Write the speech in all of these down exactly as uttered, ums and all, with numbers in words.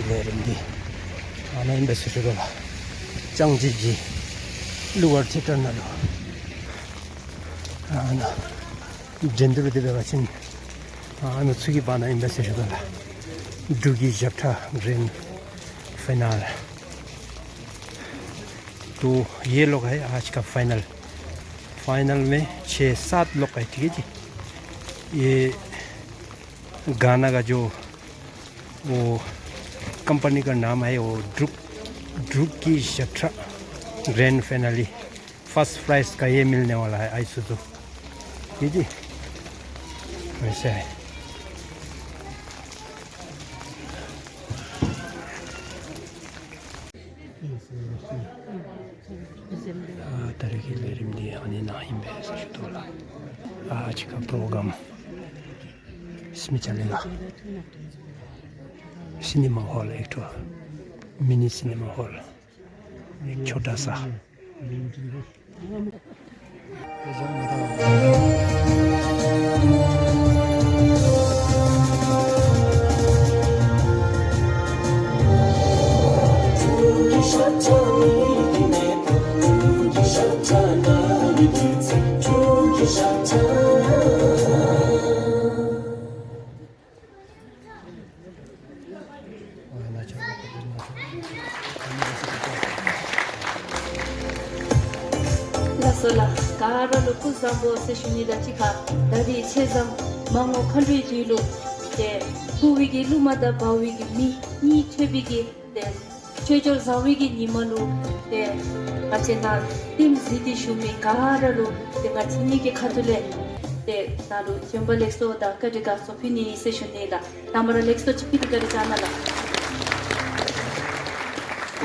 ལས་རིམ་འདི་ཨ་ནཱ་ཨིན་པས་ཟེར་ཞུ་དོ་ལགས། ལྕང་སྦྱིས་ཀྱི་གླུ་གར་ཐེ་ཊར་ནང་ལུ་ཨ་ནཱ་འགྲན་བསྡུར་འདི་འབད་བ་ཅིན་ཨ་ནཱ་ཚུ་གི་བར་ན་ཨིན་པས་ཟེར་ཞུ་དོ་ལགས། འབྲུག་གི་ཞབས་ཁྲ་གྷ་རེནཌ་ཕའི་ནཱལ། तो ये लोग है आज का फाइनल। फाइनल में छः सात लोग है, ठीक है जी। ये गाना का जो वो कंपनी का नाम है वो ड्रुक, ड्रुक की ཞབས་ཁྲ ग्रैंड फाइनल। फर्स्ट प्राइज़ का ये मिलने वाला है आइसुज़ू। ठीक है जी, वैसे है। ཨ་ད་རེས་ཀྱི་ལས་རིམ་འདི་ཨ་ནི་ནང་ཨིན་པས་ཟེར་ཞུ་དོ་ལགས། आज का प्रोग्राम इसमें चलेगा। सिनेमा हॉल, एक ठो मिनी सिनेमा हॉल, एक छोटा सा। ལགས་སོ་ལགས། ག་ར་ལུ་སྐུ་གཟུགས་བཟང་པོ་ཟེར་ཞུ་ནི་དང་གཅིག་ཁར་ད་རིས་ཆེ་བཟང་མ་དངུལ་མཁའ་འགྲོའི་དུས་ལུ་ཏེ་ཕུར་བའི་གི་གླུ་མ་དང་འབར་བའི་གི་མེ་གཉིས་ཐོན་པའི་གི་ཏེ་ཆོས་འབྱོར་བཟང་བའི་གི་ཉིམ་ལུ་ཏེ་ང་བཅས་ནཱ་ཊིམ་གཟིགས་ཏེ་བཞུགས་མི་ག་ར་ལུ་ཏེ་ང་བཅས་གཉིས་ཀྱི་ཁ་ཐུག་ལས་ཏེ་ནཱ་ལུ་བྱོན་པ་ལེགས་སོ་དང་བཀའ་དྲིན་དགའ་ཚོར་ཕུལ་ནི་ཟེར་ཞུ་ནི་ལགས། དང་པ་ར་ལེགས་སོ་ཅིག་ཕུལ་ཏེ་བཀའ་དྲིན་བསྐྱང་གནང་ལགས།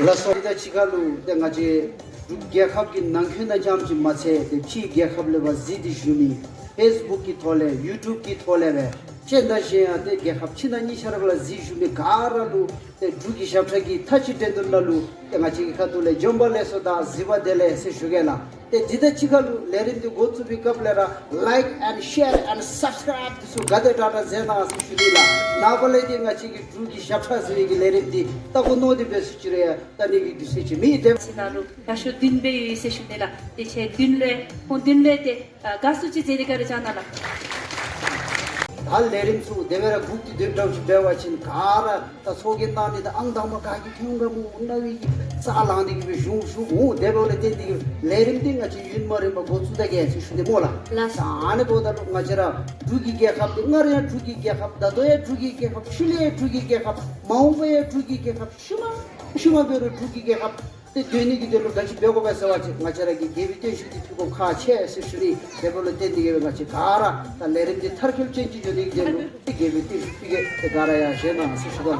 ལགས་སོ། དེ་དང་གཅིག་ཁར་ལུ་ཏེ་ང་བཅས་འབྲུག་རྒྱལ་ཁབ་ཀྱི་ནང་འཁོད་ནང་རྐྱངམ་ཅིག་མ་ཚད་ཏེ་ཕྱིའི་རྒྱལ་ཁབ་ལས་ཕར་གཟིགས་ཏེ་བཞུགས་མི་ཕེསི་བུཀ་གི་ཐོག་ལས་ཡུ་ཊུབ་ཀྱི་ཐོག་ལས་སྦེ་གཅིག་དང་གཞན་ཡང་ཏེ་རྒྱལ་ཁབ་ཕྱི་ནང་གཉིས་ཆ་ར་ལས་ཕར་གཟིགས་བཞུགས་མི་ག་ར་ལུ་ཏེ་འབྲུག་གི་ཞབས་ཁྲ་གི་མཐའ་དཔྱད་འགྲན་བསྡུར་ནང་ལུ་ཏེ་ང་བཅས་ཀྱི་ཁ་ཐུག་ལས་བྱོན་པ་ལེགས་སོ་དང་གཟིགས་པ་བདེ་ལེགས་ཟེར་ཞུ་གེ་ལགས། ཏེ་འདི་དང་གཅིག་ཁར་ལུ་ལས་རིམ་འདི་འགོ་བཙུགས་པའི་སྐབས་ལས་ར་ལའིཀ་ཨེནཌ་ཤེར་ཨེནཌ་སབ་སི་ཀརའིབ་འདི་ཚུ་ག་དེ་དྲག་དྲག་མཛད་གནང་ཟེར་ཞུ་ནི་ལགས། ནངས་པ་ལས་ཏེ་ང་བཅས་ཀྱི་འབྲུག་གི་ཞབས་ཁྲ་ཟེར་བའི་གི་ལས་རིམ་འདི་ལྟ་དགོ་མནོ་སྟེ་འབད་ཟེར་ཅི་རུང་ཡང་ལྟ་ནི་གི་དུས་ཚོད་ཅིག་མེད། ཏེ་ཁྱེད་ནཱ་ལུ་རྒྱ་ཤོག་བདུན་སྦེ་ཡོད་ཟེར་ཞུ་ནི་ལགས། ཏེ་ཁྱེད་བདུན་ལས་ཁོང་བདུན་ལས་ཏེ་ཨ་དགའ་བསུ་ཅིག་མཛད་དེ་བཀའ་དྲིན་བསྐྱང་གནང་ལགས། ད་ལས་རིམ་ཚུ་དེ་སྦེ་ར་སྒུག་སྟེ་སྡོདཔ་འདྲཝ་ཅིག་འབད་བ་ཅིན་ག་ར་ད་ཚོགས་རྒྱན་གནང་ནི་དང་ཨང་དང་པ་ག་གི་ཐོན་ག་སྨོ་མནོ་བའི་གི་རྩ་ལང་སྟེ་གི་སྦེ་བཞུགས་བཞུགས་འོང་། དེ་འབདཝ་ལས་བརྟེན་ཏེ་གི་ལས་རིམ་འདི་ང་བཅས་ཡུན་མ་རིངམ་འགོ་བཙུགས་ད་གེ་ཟེར་ཞུ་ནི་སྨོ་ལགས། ལགས། ད་ཨ་ནི་འབདཝ་ད་ལུ་ང་བཅས་ར་འབྲུག་གི་རྒྱལ་ཁབ་འདི་སྔར་ཡང་འབྲུག་གི་རྒྱལ་ཁབ། ད་ལྟོ་ཡང་འབྲུག་གི་རྒྱལ་ཁབ། ཤུལ་ལས་ཡང་འབྲུག་གི་རྒྱལ་ཁབ། མ་འོངས་པ་ཡང་འབྲུག་གི་རྒྱལ་ཁབ། ཤུལ་མ་ཤུལ་མ་འབད་རུང་འབྲུག་གི་རྒྱལ་ཁབ་ཏེ་སྡོད་ནི་གི་དོན་ལུ་ག་ཅི་འབད་དགོ་པས་ཟེར་བ་ཅིན་ང་བཅས་ར་གིས་རྒྱལ་པོའི་བརྟན་བཞུགས་འདི་ཕུལ་དགོཔ་ཁག་ཆེ་ཟེར་ཞུ་ནི། དེ་འབདཝ་ལས་བརྟེན་ཏེ་གི་ང་བཅས་ག་ར་ད་ལས་རིམ་འདི་མཐར་འཁྱོལ་ཅན་ཅིག་འགྱོ་ནི་གི་དོན་ལུ་ཏེ་རྒྱལ་པོའི་བརྟན་བཞུགས་ཕུལ་གེ། ཏེ་ག་ར་ཡར་བཞེངས་གནང་ཟེར་ཞུ་དོ།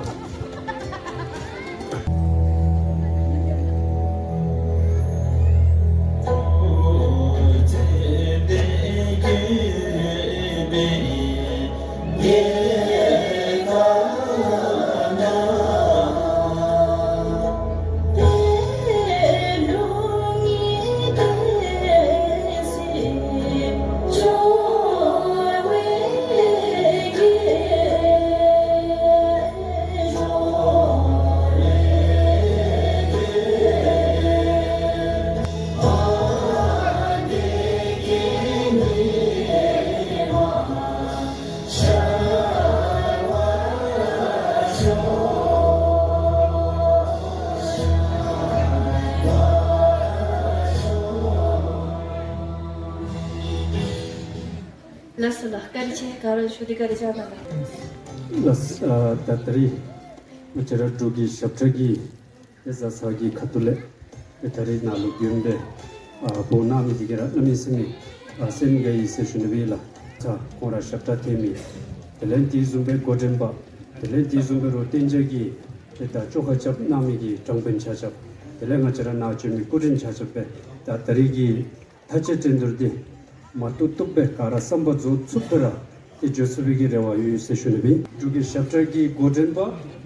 ལགས་སོ་ལགས། བཀའ་དྲིན་ཆེ། ག་ར་ཞུ་སྟེ་བཀའ་དྲིན་བསྐྱང་གནང་ལགས། ལགས། ཨ་ད་ད་རིས་ང་བཅས་ར་འབྲུག་གི་ཞབས་ཁྲ་གི་ཏེ་བཟའ་ཚང་གི་ཁ་ཐུག་ལས་ཏེ་ད་རིས་ནཱ་ལུ་བྱོན་སྦེ་ཨ་འབོ་གནང་མི་འདི་གིས་ར་གནམ་མེད་ས་མེད་ཨ་སེམས་དགའ་ཡི་ཟེར་ཞུ་ནི་སྦེ་ལགས། ད་ཁོང་ར་ཞབས་ཁྲ་འཐེན་མི་དེ་ལས་དེ་བཟུམ་སྦེ་འགོ་འདྲེན་པ་དེ་ལས་དེ་བཟུམ་སྦེ་རོགས་གཏན་འཇགས་ཀྱི་ཏེ་ད་བཅོ་ཁ་རྐྱབ་གནང་མི་གི་དྲང་དཔོན་ཆ་ཁྱབ་དེ་ལས་ང་བཅས་ར་ནཱ་བྱོན་མི་སྐུ་མགྲོན་ཆ་ཁྱབ་སྦེ་ད་ད་རིས་ཀྱི་མཐའ་དཔྱད་འགྲན་བསྡུར་འདི་མ་བཏུབ་བཏུབ་སྦེ་ག་ར་བསམ་པ་རྫོགས་ཚུགསཔ་སྦེ་ར་ཏེ་འགྱོ་ཚུགས་པའི་གི་རེ་བ་ཡོད་ཟེར་ཞུ་ནི་སྦེ། འབྲུག་གི་ཞབས་ཁྲ་གི་འགོ་འདྲེན་པ་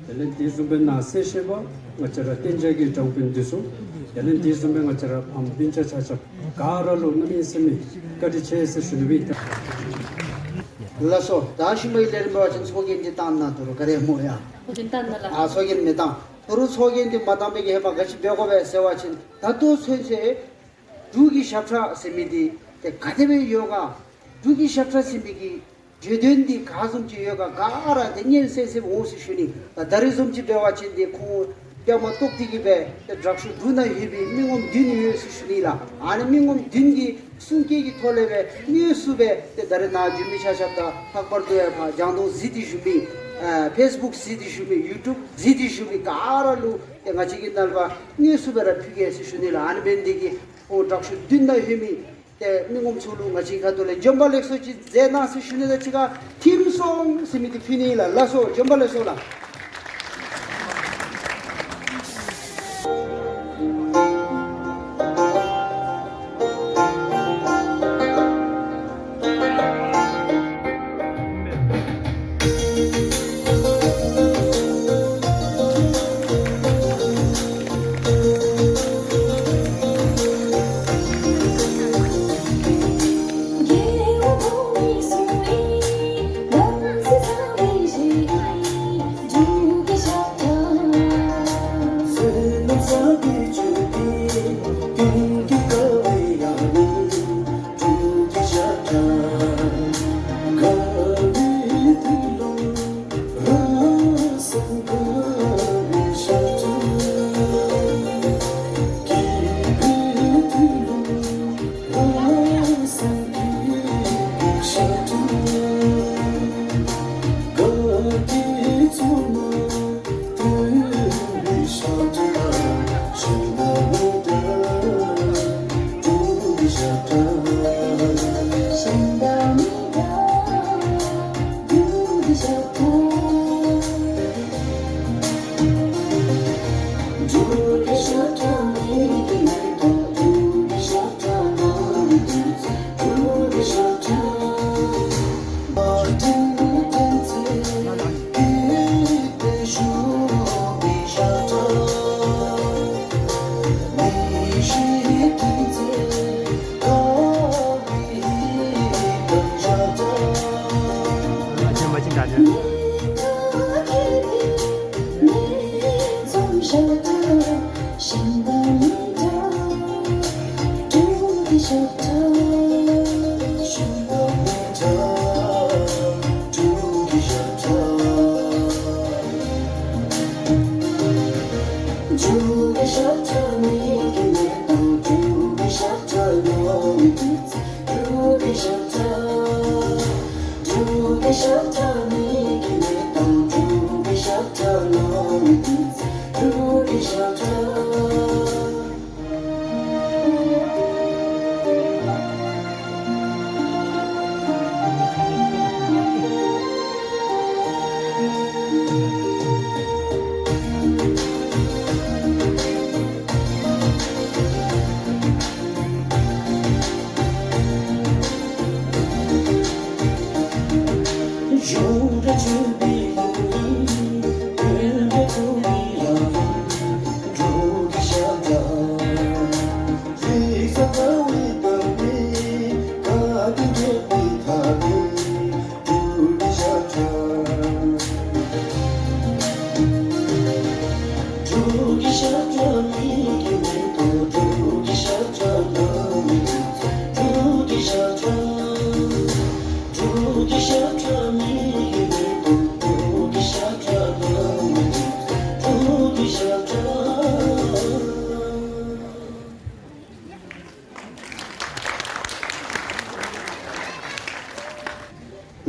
དེ་ལས་དེ་བཟུམ་སྦེ་ནཱ་གསལ་བཤད་པ་ང་བཅས་ར་གཏན་འཇགས་ཀྱི་དྲང་དཔོན་འདི་ཚུ་དེ་ལས་དེ་བཟུམ་སྦེ་ང་བཅས་ར་ཕམ་སྤུན་ཆ་ཆ་ཁྱབ་ག་ར་ལུ་གནམ་མེད་ས་མེད་བཀའ་དྲིན་ཆེ་ཟེར་ཞུ་ནི་སྦེ། ལགས་སོ། ད་ཤུལ་མའི་ལས་རིམ་འབད་བ་ཅིན་ཚོགས་རྒྱན་འདི་བཏང་ནི་དོ་རུང་ག་ར་སྨོ་ཡ། ཚོགས་རྒྱན་བཏང་ནི་ལགས། ཨ་ཚོགས་རྒྱན་མི་བཏང་། དོ་རུང་ཚོགས་རྒྱན་འདི་མ་བཏང་པའི་གི་ཧེ་མ་ག་ཅི་འབད་དགོ་པས་ཟེར་བ་ཅིན་ད་ལྟོ་ཚུན་ཚོད་འབྲུག་གི་ཞབས་ཁྲ་ཟེར་མི་འདི་ཏེ་ག་དེ་སྦེ་ཡོད་ག། འབྲུག་གི་ཞབས་ཁྲ་ཟེར་མི་གི་བརྗོད་དོན་འདི་ག་བཟུམ་ཅིག་ཡོད་ག་ག་ར་ཏེ་སྙན་སེང་སེང་འོང་ཟེར་ཞུ་ནི། ད་ད་རེས་བཟུམ་ཅིག་འབད་བ་ཅིན་ཏེ་ཁོང་བཅའ་མར་གཏོགས་ཏེ་གི་སྦེ་ཏེ་དྲག་ཤོས་འབྲུག་ནང་ཡོད་པའི་མི་ངོམ་བདུན་ཡོད་ཟེར་ཞུ་ནི་ལགས། ཨ་ནི་མི་ངོམ་བདུན་གྱི་གསུང་སྐད་ཀྱི་ཐོག་ལས་སྦེ་དངོས་སུ་སྦེ་ཏེ་ད་རེས་ནཱ་འབྱོན་མི་ཆ་ཁྱབ་དང་ལྷག་པར་དུ་ཡང་ཕར་རྒྱང་མཐོང་གཟིགས་ཏེ་བཞུགས་མི་ཨ་ཕེསི་བུཀ་གཟིགས་ཏེ་བཞུགས་མི་ཡུ་ཊུབ་གཟིགས་ཏེ་བཞུགས་མི་ག་ར་ལུ་ཏེ་ང་བཅས་ཀྱིས་ནཱ་ལས་ཕར་དངོས་སུ་སྦེ་ར་ཕུལ་གེ་ཟེར་ཞུ་ནི་ལགས། ཨ་ནི་འབད་ནི་དེ་གིས་ཁོང་དྲག་ཤོས་བདུན་ནང་ཡོད་མི་ཏེ་མི་ངོམ་ཚུ་ལུ་ང་བཅས་ཁ་ཐུག་ལས་བྱོན་པ་ལེགས་སོ་ཅིག་མཛད་གནང་ཟེར་ཞུ་ནི་དང་གཅིག་ཁར་ཐིམ་སོང་ཟེར་མི་འདི་ཕུལ་ནི་ལགས། ལགས་སོ། བྱོན་པ་ལེགས་སོ་ལགས།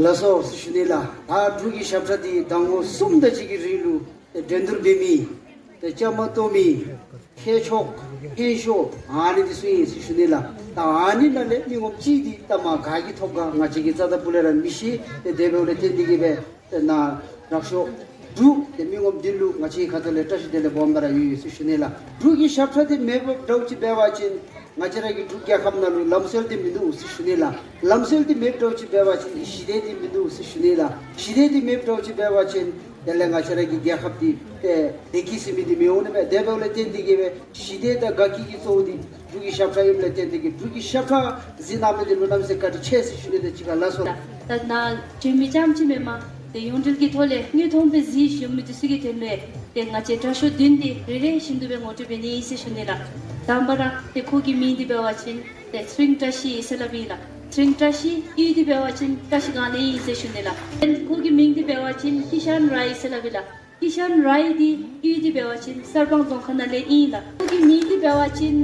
ལགས་སོ་ཟེར་ཞུ་ནི་ལགས། ད་འབྲུག་གི་ཞབས་ཁྲ་འདི་ཟླ་ངོ་གསུམ་དེ་ཅིག་གི་རིང་ལུ་འགྲན་བསྡུར་འབད་མི་ཏེ་བཅའ་མར་གཏོགས་མི་མཁས་མཆོག་མཁན་ཤོས་ཨ་ནི་འདི་ཚུ་ཨིན་ཟེར་ཞུ་ནི་ལགས། ད་ཨ་ནི་ནང་ལས་མི་ངོམ་གཅིག་འདི་ད་མ་ག་གིས་ཐོབ་ག་ང་བཅས་ཀྱིས་རྩ་དང་སྤུ་ལས་ར་མི་ཤེས། ཏེ་དེ་འབདཝ་ལས་བརྟེན་ཏེ་གིས་སྦེ་ཏེ་ནཱ་དྲག་ཤོས་འབྲུག་ཏེ་མི་ངོམ་འདི་ལུ་ང་བཅས་ཁ་ཐུག་ལས་བཀྲ་ཤིས་བདེ་ལེགས་སྦོམ་སྦེ་ར་ཡོད་ཡོད་ཟེར་ཞུ་ནི་ལགས། འབྲུག་གི་ཞབས་ཁྲ་འདི་མེདཔ་འདྲཝ་ཅིག་འབད་བ་ཅིན་ང་བཅས་ར་གི་འབྲུག་རྒྱལ་ཁབ་ནང་ལུ་ལམ་སྲོལ་འདི་མིན་འདུག་ཟེར་ཞུ་ནི་ལགས། ལམ་སྲོལ་འདི་མེདཔ་འདྲཝ་ཅིག་འབད་བ་ཅིན་ཞི་བདེ་འདི་མིན་འདུག་ཟེར་ཞུ་ནི་ལགས། ཞི་བདེ་འདི་མེདཔ་འདྲཝ་ཅིག་འབད་བ་ཅིན་དེ་ལས་ང་བཅས་ར་གི་རྒྱལ་ཁབ་འདི་ཏེ་བདེ་སྐྱིད་ཟེར་མི་འདི་མི་འོང་ནི་མས། དེ་འབདཝ་ལས་བརྟེན་ཏེ་གིས་སྦེ་ཞི་བདེ་དང་དགའ་སྐྱིད་ཀྱི་གཙོ་བོ་འདི་འབྲུག་གི་ཞབས་ཁྲ་ཨིནམ་ལས་བརྟེན་ཏེ་གིས་འབྲུག་གི་ཞབས་ཁྲ་གཟིགས་གནང་མི་འདི་ལུ་གནམ་མེད་ས་མེད་བཀའ་དྲིན་ཆེ་ཟེར་ཞུ་ནི་དང་གཅིག་ཁར་ལགས་སོ། ད་ནཱ་བྱོན་མི་རྐྱངམ་ཅིག་མེན་པར་ཏེ་ཡོངས་འབྲེལ་གྱི་ཐོག་ལས་དངོས་མཐོང་སྦེ་གཟིགས་བཞུགས་མི་འདི་ཚུ་གི་དོན་ལུ་ཏེ་ང་བཅས་དྲག་ཤོས་བདུན་འདི་རེ་རེ་བཞིན་དུ་སྦེ་ངོ་སྤྲོད་འབད་ནི་ཨིན་ཟེར་ཞུ་ནི་ལགས། དང་པ་ར་ཏེ་ཁོ་གི་མིང་འདི་འབད་བ་ཅིན་ཏེ་ཚེ་རིང་བཀྲ་ཤིས་ཟེར་སླབ་ཨིན་ལགས། ཚེ་རིང་བཀྲ་ཤིས་གཡུས་འདི་འབད་བ་ཅིན་བཀྲ་ཤིས་སྒང་ལས་ཨིན་ཟེར་ཞུ་ནི་ལགས། ཁོ་གི་མིང་འདི་འབད་བ་ཅིན་ཀི་ཤཱན་རའི་ཟེར་སླབ་ཨིན་ལགས། ཀི་ཤཱན་རའི་འདི་གཡུས་འདི་འབད་བ་ཅིན་གསར་སྤང་རྫོང་ཁག་ནང་ལས་ཨིན་ལགས། ཁོ་གི་མིང་འདི་འབད་བ་ཅིན་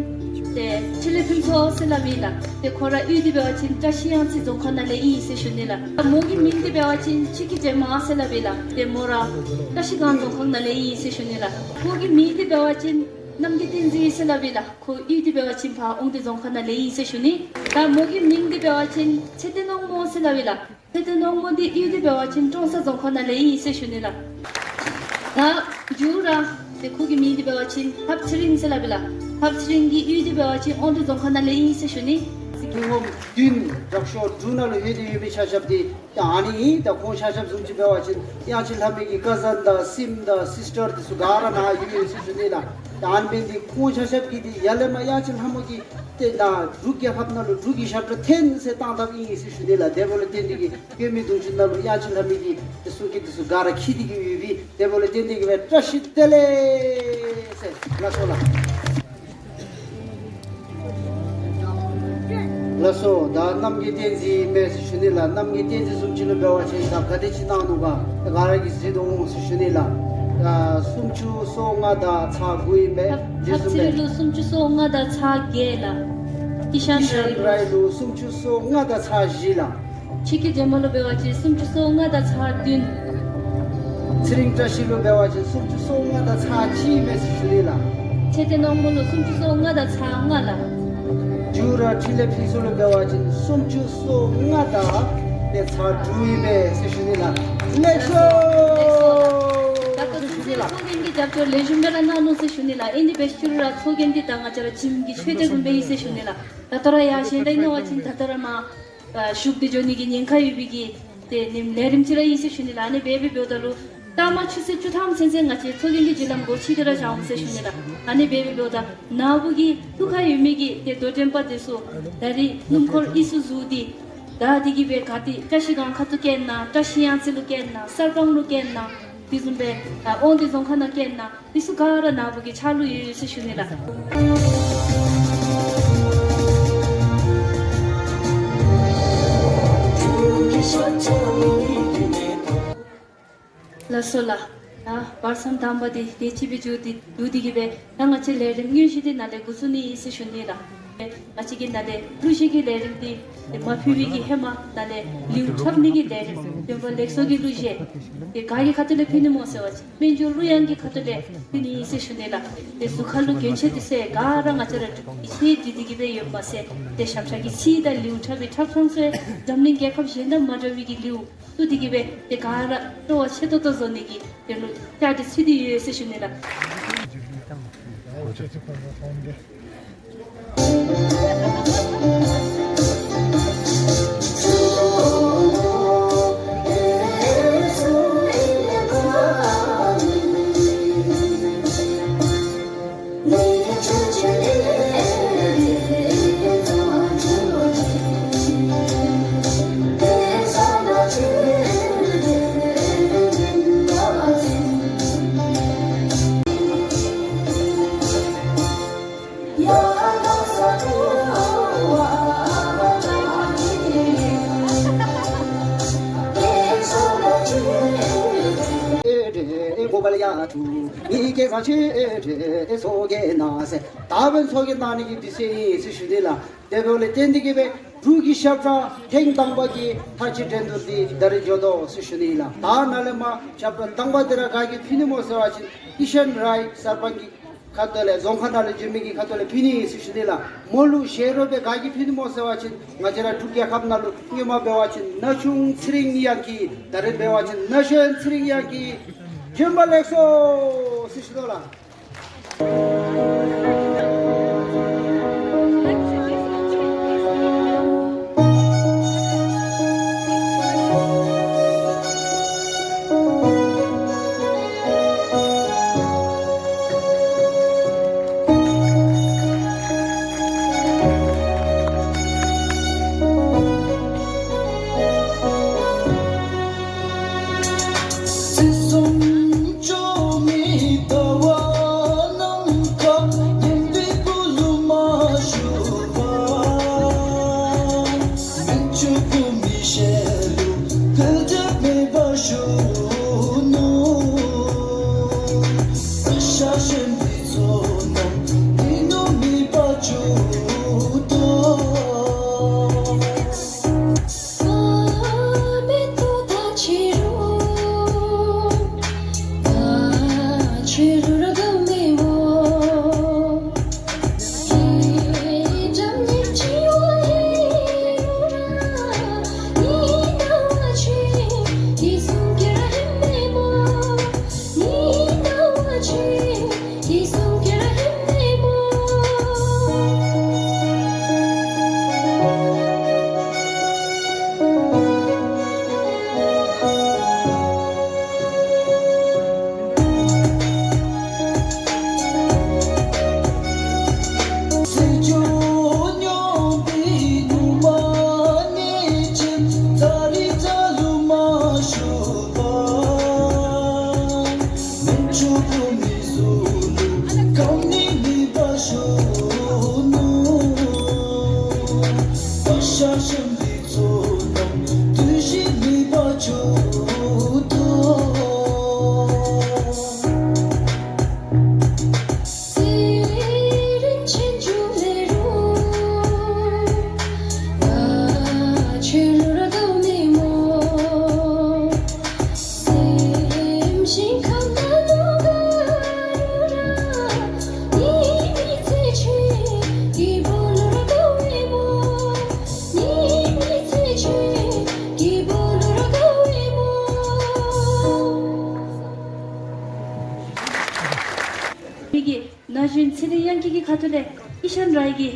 ཏེ་འཕྲིན་ལས་ཕུན་ཚོགས་ཟེར་སླབ་ཨིན་ལགས། ཏེ་ཁོ་ར་གཡུས་འདི་འབད་བ་ཅིན་བཀྲ་ཤིས་གཡང་རྩེ་རྫོང་ཁག་ནང་ལས་ཨིན་ཟེར་ཞུ་ནི་ལགས། མོ་གི་མིང་འདི་འབད་བ་ཅིན་ཆི་ཀི་ཇེ་མ་ཟེར་སླབ་ཨིན་ལགས། ཏེ་མོ་ར་བཀྲ་ཤིས་སྒང་རྫོང་ཁག་ནང་ལས་ཨིན་ཟེར་ཞུ་ནི་ལགས། ཁོ་གི་མིང་འདི་འབད་བ་ཅིན་རྣམ་རྒྱལ་བསྟན་འཛིན་ཟེར་སླབ་ཨིན་ལགས། ཁོ་གཡུས་འདི་འབད་བ་ཅིན་ཕར་དབང་འདུས་རྫོང་ཁག་ནང་ལས་ཨིན་ཟེར་ཞུ་ནི། ད་མོ་གི་མིང་འདི་འབད་བ་ཅིན་ཚེ་བརྟན་སྣང་མོ་ཟེར་སླབ་ཨིན་ལགས། ཚེ་བརྟན་སྣང་མོ་འདི་གཡུས་འདི་འབད་བ་ཅིན་ཀྲོང་གསར་རྫོང་ཁག་ནང་ལས་ཨིན་ཟེར་ཞུ་ནི་ལགས། ད་མཇུག་ར་ཏེ་ཁོ་གི་མིང་འདི་འབད་བ་ཅིན་ལྷ་བ་ཚེ་རིང་ཟེར་སླབ་ཨིན་ལགས། ལྷ་བ་ཚེ་རིང་གི་གཡུས་འདི་འབད་བ་ཅིན་དབང་འདུས་རྫོང་ཁག་ནང་ལས་ཨིན་ཟེར་ཞུ་ནི། སྐྱེ་བོ་བདུན་དྲག་ཤོས་དྲུག་ནང་ལུ་ཡོད་དེ་ཡོད་པའི་ཆ་ཁྱབ་འདི་ད་ཨ་ནི་ཨིན། ད་ཁོང་ཆ་ཁྱབ་བཟུམ་ཅིག་འབད་བ་ཅིན་དབྱངས་ཅན་ལྷ་མོ་གི་ཀ་ཛིན་དང་སིམ་དང་སིས་ཊར་འདི་ཚུ་ག་ར་ནཱ་ཡོད་ཡོད་ཟེར་ཞུ་ནི་ལགས། ད་ཨ་ནི་འབད་ནི་འདི་ཁོང་ཆ་ཁྱབ་ཀྱིས་འདི་ཡར་ལས་མར་དབྱངས་ཅན་ལྷ་མོ་གིས་ཏེ་ད་འབྲུག་རྒྱལ་ཁབ་ནང་ལུ་འབྲུག་གི་ཞབས་ཁྲ་འཐེན་ཟེར་བཏང་བཏངམ་ཨིན་ཟེར་ཞུ་ནི་ལགས། དེ་འབདཝ་ལས་བརྟེན་ཏེ་གིས་སྐྱེ་མེད་གདུང་ཅན་ནང་ལུ་དབྱངས་ཅན་ལྷ་མོ་གི་ཏེ་གསུང་སྐད་འདི་ཚུ་ག་ར་འཁྱིད་དེ་གིས་ཡོད་པས། དེ་འབདཝ་ལས་བརྟེན་ཏེ་གིས་སྦེ་བཀྲ་ཤིས་བདེ་ལེགས་ཟེར་ལགས་སོ་ལགས། ལགས་སོ། ད་རྣམ་རྒྱལ་བསྟན་འཛིན་མས་ཟེར་ཞུ་ནི་ལགས། རྣམ་རྒྱལ་བསྟན་འཛིན་བཟུམ་ཅིག་ལུ་འབད་བ་ཅིན་ད་ག་དེ་ཅིག་གནང་ནུག་ག་ད་ག་ར་གིས་གཟིགས་དོ་འོང་ཟེར་ཞུ་ནི་ལགས། ཨ་སུམ་ཅུ་སོ་ལྔ་དང་ཚག་དགུ་ཨིན་པས། ལྷ་བ་ཚེ་རིང་ལུ་སུམ་ཅུ་སོ་ལྔ་དང་ཚག་བརྒྱད་ལགས། ཀི་ཤཱན་རའི་ལུ་སུམ་ཅུ་སོ་ལྔ་དང་ཚག་བཞི་ལགས། ཆི་ཀི་ཇེ་མ་ལུ་འབད་བ་ཅིན་སུམ་ཅུ་སོ་ལྔ་དང་ཚག་བདུན། ཚེ་རིང་བཀྲ་ཤིས་ལུ་འབད་བ་ཅིན་སུམ་ཅུ་སོ་ལྔ་དང་ཚག་གཅིག་མས་ཟེར་ཞུ་ནི་ལགས། ཚེ་བརྟན་སྣང་མོ་ལུ་སུམ་ཅུ་སོ་ལྔ་དང་ཚག་ལྔ་ལགས། མཇུག་ར་འཕྲིན་ལས་ཕུན་ཚོགས་ལུ་འབད་བ་ཅིན་སུམ་ཅུ་སོ་ལྔ་དང་ཏེ་ཚག་དྲུག་ཨིན་པས་ཟེར་ཞུ་ནི་ལགས། ལེགས་སོ། ད་ལྟོ་ཚུན་ཚོད་ཚོགས་རྒྱན་གྱི་རྒྱབ་སྐྱོར་ལེགས་ཤོམ་སྦེ་ར་གནང་ནུག་ཟེར་ཞུ་ནི་ལགས། ཨིན་དེ་འབད་ཞུ་རུང་ར་ཚོགས་རྒྱན་འདི་ད་ང་བཅས་ར་ཁྱིམ་གྱི་ཆོས་སྡེ་བཟུམ་སྦེ་ཨིན་ཟེར་ཞུ་ནི་ལགས། ད་ལྟོ་ར་ཡར་གཞན་དང་མནོ་བ་ཅིན་ད་ལྟོ་ར་མར་ཨ་བཞུགས་ཏེ་འགྱོ་ནི་གི་ཉེན་ཁ་ཡོད་པའི་གི་ཏེ་ནེམ་ལས་རིམ་ཅིག་ར་ཨིན་ཟེར་ཞུ་ནི་ལགས། ཨ་ནི་འབད་འབདཝ་ད་ལུ་ལྟག་མ་ཆུ་ཚོད་བཅུ་ཐམ་ཚུན་ཚོད་ང་བཅས་ཚོགས་རྒྱན་གྱི་བརྒྱུད་ལམ་སྒོ་ཕྱེ་སྟེ་ར་བཞག་འོང་ཟེར་ཞུ་ནི་ལགས། ཨ་ནི་འབད་འབདཝ་ད་ནཱ་བུ་གི་ཐུགས་ཁར་ཡོད་མི་གི་ཏེ་དོ་འགྲན་པ་འདི་ཚུ་ད་རིས་སྣུམ་འཁོར་ཨི་སུ་ཛུ་འདི་བདའ་སྟེ་གིས་སྦེ་ག་ཏེ་བཀྲ་ཤིས་སྒང་ཁ་ཐུག་བཀལ་ན་བཀྲ་ཤིས་གཡང་རྩེ་ལུ་བཀལ་ན་གསར་སྤང་ལུ་བཀལ་ན་དེ་བཟུམ་སྦེ་ཨ་དབང་འདུས་རྫོང་ཁག་ནང་བཀལ་ན་འདི་ཚུ་ག་ར་ནཱ་བུ་གི་ཕྱག་ལུ་ཡོད་ཡོད་ཟེར་ཞུ་ནི་ལགས། ལགས་སོ་ལགས། ད་བར་མཚམས་དང་པ་འདི་དེ་ཅིག་སྦེ་མཇུག་འདི་བསྡུ་སྟེ་གིས་སྦེ་ད་ང་བཅས་ལས་རིམ་དངོས་གཞི་འདི་ནཱ་ལས་འགོ་བཙུགས་ནི་ཨིན་ཟེར་ཞུ་ནི་ལགས། ང་བཅས་ཀྱི་ནཱ་ལས་གླུ་གཞས་ཀྱི་ལས་རིམ་འདི་མ་ཕུལ་བའི་གི་ཧེ་མ་ནཱ་ལས་ལེའུ་འཁྲབ་ནི་གི་ལས་རིམ་སྟོན་པ་ལེགས་ཚོགས་ཀྱི་གླུ་གཞས་འདི་ག་གི་ཁ་ཐུག་ལས་ཕུལ་ནི་སྨོ་ཟེར་བ་ཅིན་སྨན་ཆུ་གླུ་དབྱངས་ཀྱི་ཁ་ཐུག་ལས་ཕུལ་ནི་ཨིན་ཟེར་ཞུ་ནི་ལགས། ཏེ་གཟུགས་ཁར་ལུ་གྱོན་ཆས་འདི་ཚུ་ག་ར་ང་བཅས་ར་ཡིད་ཆེས་བསྒྲིལ་ཏེ་གིས་སྦེ་ཡོད་མ་ཚད་ཏེ་ཞབས་ཁྲ་གི་ཚིག་དང་ལེའུ་འཁྲབ་པའི་འཁྲབ་ཁང་ཚུ་འཛམ་གླིང་རྒྱལ་ཁབ་གཞན་དང་མ་འདྲ་བའི་གི་ལེའུ་བཏུ་སྟེ་གིས་སྦེ་ཏེ་ག་ར་སྤྲོ་བ་ཆེ་ཏོག་ཏོ་བཟོ་ནི་གི་དོན་ལུ་བཅའ་སྒྲིག་ཚུད་དེ་ཡོད་ཟེར་ཞུ་ནི་ལགས། ད་འབདན་ཚོགས་རྒྱན་གནང་ནི་གི་དུས་ཚོད་ཨིན་ཟེར་ཞུ་ནི་ལགས། དེ་འབདཝ་ལས་བརྟེན་ཏེ་གིས་སྦེ་འབྲུག་གི་ཞབས་ཁྲ་ཐེངས་དང་པ་གི་མཐའ་དཔྱད་འགྲན་བསྡུར་འདི་ད་རིས་འགྱོ་དོ་ཟེར་ཞུ་ནི་ལགས། ད་ནཱ་ལས་མར་ཞབས་ཁྲ་དང་པ་འདི་ར་ག་གིས་ཕུལ་ནི་སྨོ་ཟེར་བ་ཅིན་ཀི་ཤཱན་རའི་གསར་སྤང་གི་ཁ་ཐུག་ལས་རྫོང་ཁག་ནང་ལས་བྱོན་མི་གི་ཁ་ཐུག་ལས་ཕུལ་ནི་ཨིན་ཟེར་ཞུ་ནི་ལགས། མོ་ལུ་ཞལ་རོགས་སྦེ་ག་གིས་ཕུལ་ནི་སྨོ་ཟེར་བ་ཅིན་ང་བཅས་ར་འབྲུག་རྒྱལ་ཁབ་ནང་ལུ་སྔོན་མ་འབད་བ་ཅིན་ན་ཆུང་ཚེ་རིང་གཡང་སྐྱིད། ད་རིས་འབད་བ་ཅིན་ན་གཞོན་ཚེ་རིང་གཡང་སྐྱིད། བྱོན་པ་ལེགས་སོ་ཟེར་ཞུ་དོ་ལགས། མི་གི་ན་གཞོན་ཚེ་རིང་དབྱངས་སྐྱིད་ཀྱི་ཁ་ཐུག་ལས་ཨི་ཤན་རའི་གི་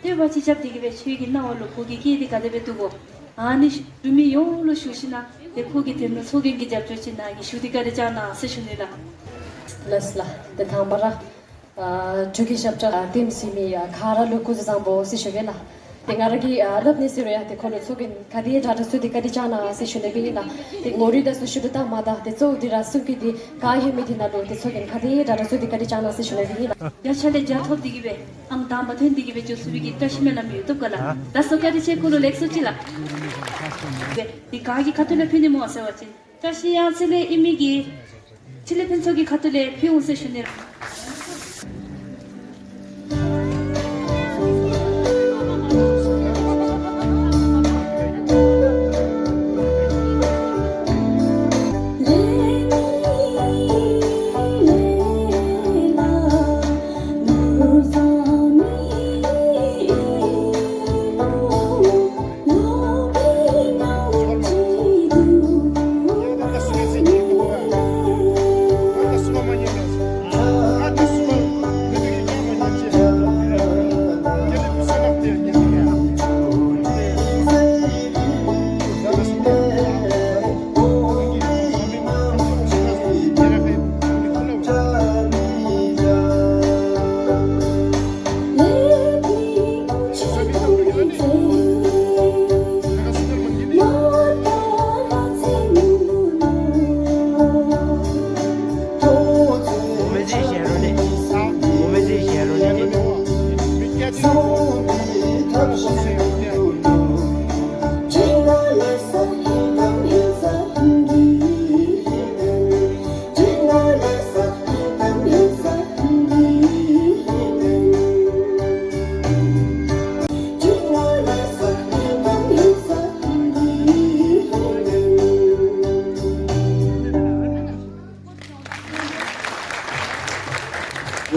བསྟོད་པ་ཅིག་རྐྱབ་སྟེ་གི་སྦེ་ཁྱོད་ཀྱི་སྣང་བ་ལུ་ཁོ་གི་སྐད་འདི་ག་དེ་སྦེ་འདུག་གོ། ཨ་ནི་འབྲུག་མི་ཡོངས་ལུ་ཞུ་ཞིན་ན་ཏེ་ཁོ་གི་དེ་ནང་ཚོགས་རྒྱན་གྱི་རྒྱབ་སྐྱོར་ཅིག་གནང་གི་ཞུ་སྟེ་བཀའ་དྲིན་བསྐྱང་གནང་ཟེར་ཞུ་ནི་ལགས། ལགས་ལགས། ཏེ་དང་པ་ར་ཨ་འབྲུག་གི་ཞབས་ཁྲ་ཨ་ལྟདམོ་གཟིགས་མི་ཨ་ག་ར་ལུ་སྐུ་གཟུགས་བཟང་པོ་ཟེར་ཞུ་གེ་ལགས། ཏེ་ང་ར་གིས་ཨ་སླབ་ནི་ཟེར་རུང་ཡང་ཏེ་ཁོ་ལུ་ཚོགས་རྒྱན་ག་དེ་དྲག་དྲག་གསོལ་ཏེ་བཀའ་དྲིན་བསྐྱང་གནང་ཟེར་ཞུ་ནི་སྦེ་ཨིན་ལགས། ཏེ་ངོ་རིས་དང་སོ་ཞུ་དོ་ད་མ་ད་ཏེ་གཙོ་བོ་འདི་ར་གསུང་གི་འདི་ག་ཡོད་མི་འདི་ནང་ལུ་ཏེ་ཚོགས་རྒྱན་ག་དེ་དྲག་དྲག་གསོལ་ཏེ་བཀའ་དྲིན་བསྐྱང་གནང་ཟེར་ཞུ་ནི་སྦེ་ཨིན་ལགས། བརྒྱ་ཆ་ལས་བརྒྱ་ཐོབ་སྟེ་གི་སྦེ་ཨང་དང་པ་ཐོན་ཏེ་གི་སྦེ་འགྱོ་ཚུགས་པའི་གི་བཀྲ་ཤིས་སྨོན་ལམ་ཡོད་དོ་ག་ལགས། ད་གསོལ་བཀའ་དྲིན་ཆེ། ཁོ་ལུ་ལེགས་སོ་ཅིག་ལགས། འདི་ག་གི་ཁ་ཐུག་ལས་ཕུལ་ནི་སྨོ་ཟེར་བ་ཅིན་བཀྲ་ཤིས་གཡང་རྩེ་ལས་ཨིན་མི་གི་འཕྲིན་ལས་ཕུན་ཚོགས་ཀྱི་ཁ་ཐུག་ལས་ཕུལ་འོང་ཟེར་ཞུ་ནི་ལགས།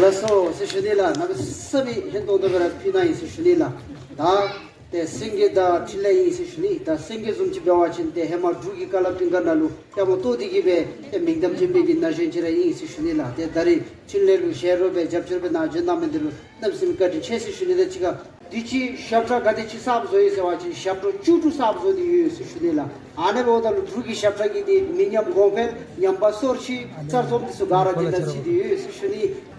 ལགས་སོ་ཟེར་ཞུ་ནི་ལགས། གནམ་མེད་ས་མེད་ཧན་ཏོང་ཏོ་སྦེ་ར་ཕུལ་གནང་ཡི་ཟེར་ཞུ་ནི་ལགས། ད་ཏེ་སེང་གེ་དང་འཕྲིན་ལས་ཨིན་ཟེར་ཞུ་ནི། ད་སེང་གེ་བཟུམ་ཅིག་འབད་བ་ཅིན་ཏེ་ཧེ་མ་འབྲུག་གི་ཀ་ལ་པིང་ཀ་ནང་ལུ་ལྟད་མོ་བཏོག་སྟེ་གི་སྦེ་ཏེ་མིང་གཏམ་ཅན་པའི་གི་ན་གཞོན་ཅིག་ར་ཨིན་ཟེར་ཞུ་ནི་ལགས། ཏེ་ད་རིས་འཕྲིན་ལས་ལུ་ཞལ་རོགས་སྦེ་རྒྱབ་སྐྱོར་སྦེ་ནཱ་འབྱོན་གནང་མི་འདི་ལུ་གནམ་མེད་ས་མེད་བཀའ་དྲིན་ཆེ་ཟེར་ཞུ་ནི། ད་ཅི་ག་འདི་ཅིག་ཞབས་ཁྲ་ག་དེ་ཅིག་གསརཔ་བཟོ་ཡི་ཟེར་བ་ཅིན་ཞབས་བྲོ་བཅུ་དྲུག་གསརཔ་བཟོ་སྟེ་ཡོད་ཟེར་ཞུ་ནི་ལགས། ཨ་ནི་འབདཝ་ད་ལུ་འབྲུག་གི་ཞབས་ཁྲ་གི་འདི་མི་ཉམས་གོང་འཕེལ་ཉམས་པ་སོར་ཆུད་གསར་རྩོམ་འདི་ཚུ་ག་ར་འདི་ནང་ཚུད་དེ་ཡོད་ཟེར་ཞུ་ནི།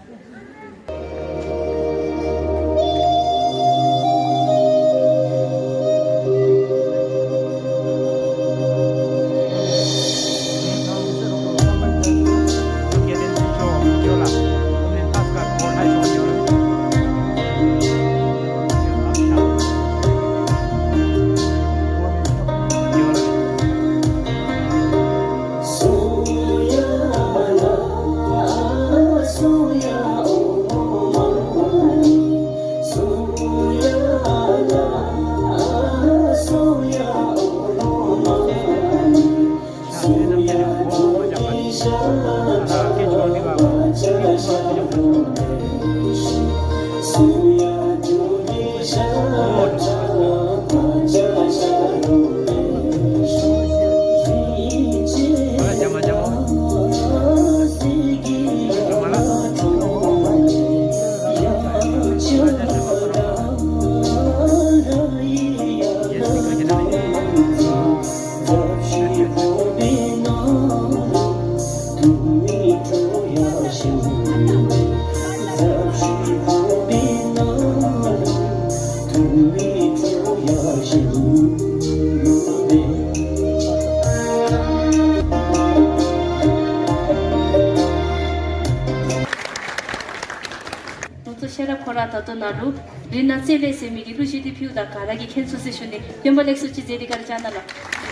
ཚོ་ཤེས་རབ་ཁོ་ར་ད་ལྟོ་ནཱ་ལུ་རིག་གནས་རྩེ་ལེན་ཟེར་མི་གི་གླུ་གཞས་འདི་ཕུལཝ་ད་ག་ར་གིས་མཁྱེན་སོང་ཟེར་ཞུ་ནི། སྟོན་པ་ལེགས་སོ་ཅིག་མཛད་དེ་ག་ར་ཅིག་གནང་ལགས། ད་ག་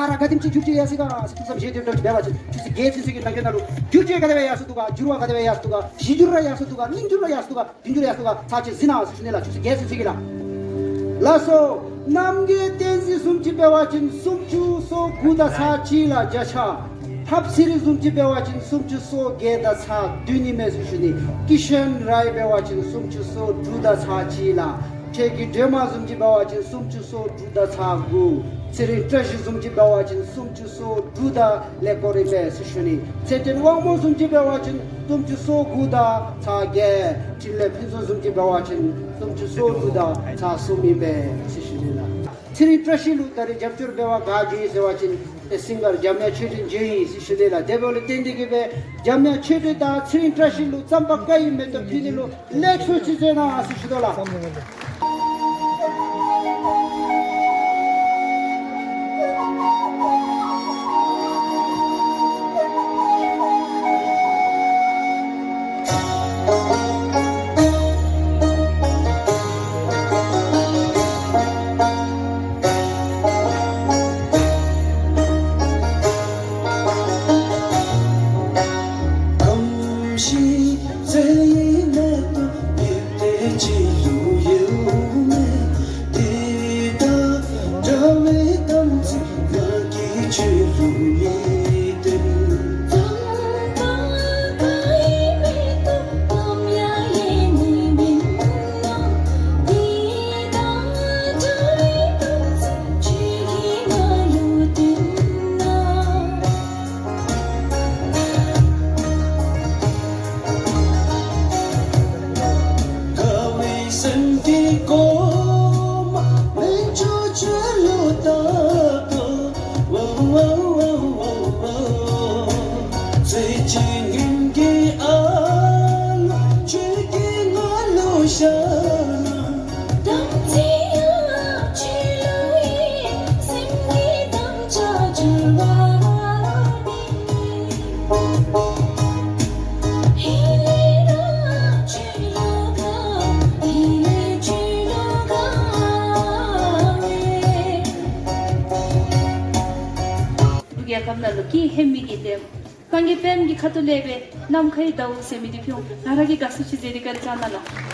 ར་ག་དེམ་ཅིག་འགྱུར་བཅོས་ཡར་སོང་ག་ཟེར་ཐུགས་བསམ་བཞེས་ཏེ་འདྲ་ཅིག་འབད་བ་ཅིན་ཆུ་ཚོད་བརྒྱད་ཚུན་ཚོད་ཀྱི་ནང་འཁོད་ནང་ལུ་འགྱུར་བཅོས་ག་དེ་སྦེ་ཡར་སོང་འདུག་ག། འགྱུར་བ་ག་དེ་སྦེ་ཡར་སོང་འདུག་ག། གཞི་འགྱུར་ར་ཡར་སོང་འདུག་ག། རྙིང་འགྱུར་ར་ཡར་སོང་འདུག་ག། བདུན་འགྱུར་ཡར་སོང་འདུག་ག། ཚར་གཅིག་གཟིགས་གནང་ཟེར་ཞུ་ནི་ལགས། ཆུ་ཚོད་བརྒྱད་ཚུན་ཚོད་ཀྱི་ལགས། ལགས་སོ། རྣམ་རྒྱལ་བསྟན་འཛིན་བཟུམ་ཅིག་འབད་བ་ཅིན་སུམ་ཅུ་སོ་དགུ་དང་ཚར་གཅིག་ལགས། བརྒྱ་ཆ། ཐབས་ཚེ་རིང་བཟུམ་ཅིག་འབད་བ་ཅིན་སུམ་ཅུ་སོ་བརྒྱད་དང་ཚར་བདུན་ཨིན་མས་ཟེར་ཞུ་ནི། ཀི་ཤཱན་རའི་འབད་བ་ཅིན་སུམ་ཅུ་སོ་དྲུག་དང་ཚར་གཅིག་ལགས། འཕྲལ་གྱི་སྒྲོལ་མ་བཟུམ་ཅིག་འབད་བ་ཅིན་སུམ་ཅུ་སོ་དྲུག་དང་ཚར་དགུ། ཚེ་རིང་བཀྲ་ཤིས་བཟུམ་ཅིག་འབད་བ་ཅིན་སུམ་ཅུ་སོ་དྲུག་དང་ལེགས་སྐོར་ཨིན་པས་ཟེར་ཞུ་ནི། ཚེ་བརྟན་དབང་མོ་བཟུམ་ཅིག་འབད་བ་ཅིན་སུམ་ཅུ་སོ་དགུ་དང་ཚར་བརྒྱད། འཕྲིན་ལས་ཕུན་ཚོགས་བཟུམ་ཅིག་འབད་བ་ཅིན་སུམ་ཅུ་སོ་དྲུག་དང་ཚར་གསུམ་ཨིན་པས་ཟེར་ཞུ་ནི་ལགས། ཚེ་རིང་བཀྲ་ཤིས་ལུ་ད་རེས་རྒྱབ་སྐྱོར་འབད་བར་ག་བྱོན་ཡི་ཟེར་བ་ཅིན་ཏེ་སིང་གར་འཇམ་དབྱངས་ཆོས་སྒྲོན་བྱོན་ཡི་ཟེར་ཞུ་ནི་ལགས། དེ་འབདཝ་ལས་བརྟེན་ཏེ་གིས་སྦེ་འཇམ་དབྱངས་ཆོས་སྒྲོན་དང་ཚེ་རིང་བཀྲ་ཤིས་ལུ་རྩམ་པ་ཀ་ཡི་མེ་ཏོག་ཕུལ་ནི་ལུ་ལེགས་སོ་ཅིག་མཛད་གནང་ཟེར་ཞུ་དོ་ལགས། འབྲུག་རྒྱལ་ཁབ་ནང་ལུ་སྐྱེས་ཧེ་མི་གི་ཏེ་སངས་རྒྱས་པདྨ་གི་ཁ་ཐུག་ལས་སྦེ་ནམ་མཁའི་ཟླཝ་ཟེར་མི་འདི་ཕུལ། ང་ར་གིས་དགའ་བསུ་ཅིག་མཛད་དེ་ག་ར་ཅིག་གནང་ལགས།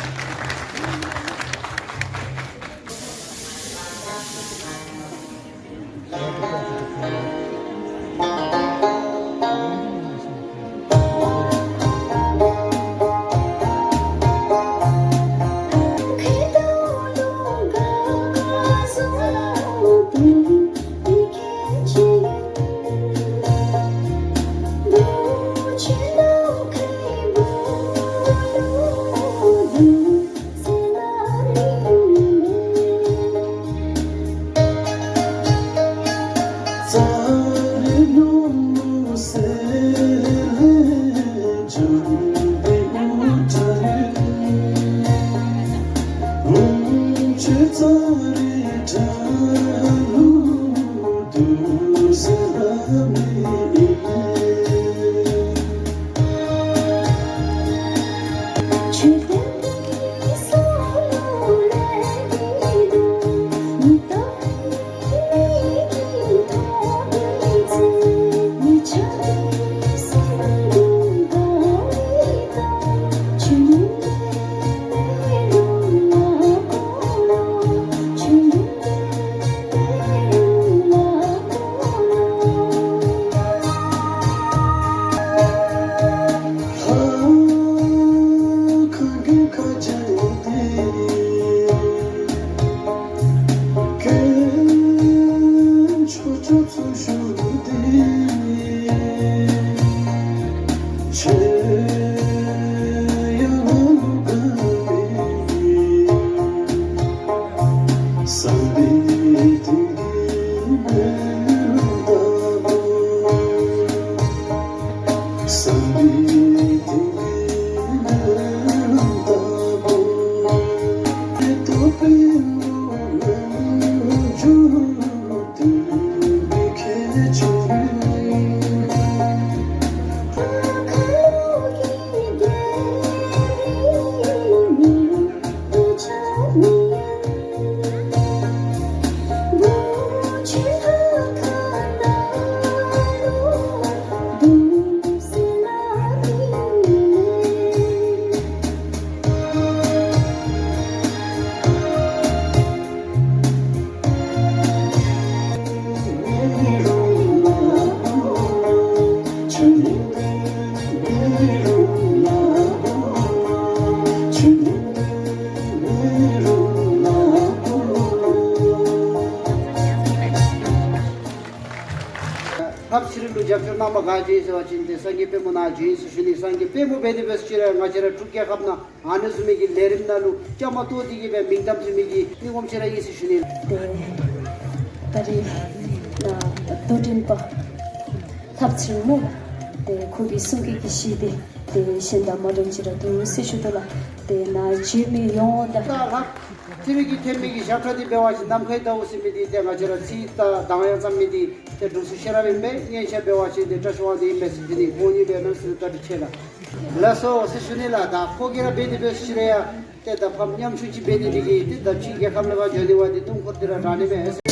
ལྷ་ཕྱི་རོལ་ལུ་རྒྱབ་སྐྱོར་གནང་བར་ག་ཅི་ཟེར་བ་ཅིན་ཏེ་སངས་རྒྱས་དཔལ་མོ་ནཱ་བྱོན་ཡི་ཟེར་ཞུ་ནི། སངས་རྒྱས་དཔལ་མོ་འབད་དེ་འབད་ཟེར་ཅི་ར་ང་བཅས་ར་འབྲུག་རྒྱལ་ཁབ་ནང་ཨ་ནི་བཟུམ་མའི་གི་ལས་རིམ་ནང་ལུ་བཅའ་མར་གཏོགས་ཏེ་གི་སྦེ་མིང་གཏམ་ཚུ་མི་གི་མི་ངོམ་ཅིག་ར་ཨིན་ཟེར་ཞུ་ནི། ཏེ་ད་རིས་ནཱ་རྡོ་འགྲེལ་པ་ལྷ་ཕྱི་རོལ་མོ་ཏེ་ཁོ་གི་གསུང་སྐད་ཀྱི་གཞི་འདི་ཏེ་གཞན་དང་མ་འདྲཝ་ཅིག་ར་འདུག་ཟེར་ཞུ་དོ་ལགས། ཏེ་ནཱ་བྱོན་མི་ཡོངས་ད་ད་ལྷ་ཕྱི་རོལ་གྱི་ཐོན་མི་གི་ཞབས་ཁྲ་འདི་འབད་བ་ཅིན་ནམ་མཁའི་ཟླཝ་ཟེར་མི་འདི་ཏེ་ང་བཅས་ར་ཚིག་དང་གདངས་དབྱངས་ཙམ་མི་འདི་ཏེ་འབྲུག་སུ་ཤེས་རབ་ཨིན་པས། སྙན་ཆ་འབད་བ་ཅིན་ཏེ་བཀྲ་ཤིས་དབང་འདུས་ཨིན་པས་ཟེར་ཞུ་ནི། ཁོང་གཉིས་འབད་ནམ་ཟེར་བཀའ་དྲིན་ཆེ་ལགས། ལགས་སོ་ཟེར་ཞུ་ནི་ལགས། ད་ཁོ་གིས་ར་འབད་དེ་འབད་ཟེར་ཅི་ར་ཡ་ཏེ་ད་ཕམ་ཉམ་ཆུང་ཅིག་འབད་ནི་འདི་གིས་ཏེ་ད་ཕྱི་རྒྱལ་ཁབ་ནང་ཕར་བྱོན་ནི་བ་འདི་ལྟུང་འཁོར་འདི་ར་དྲག་ནི་མས།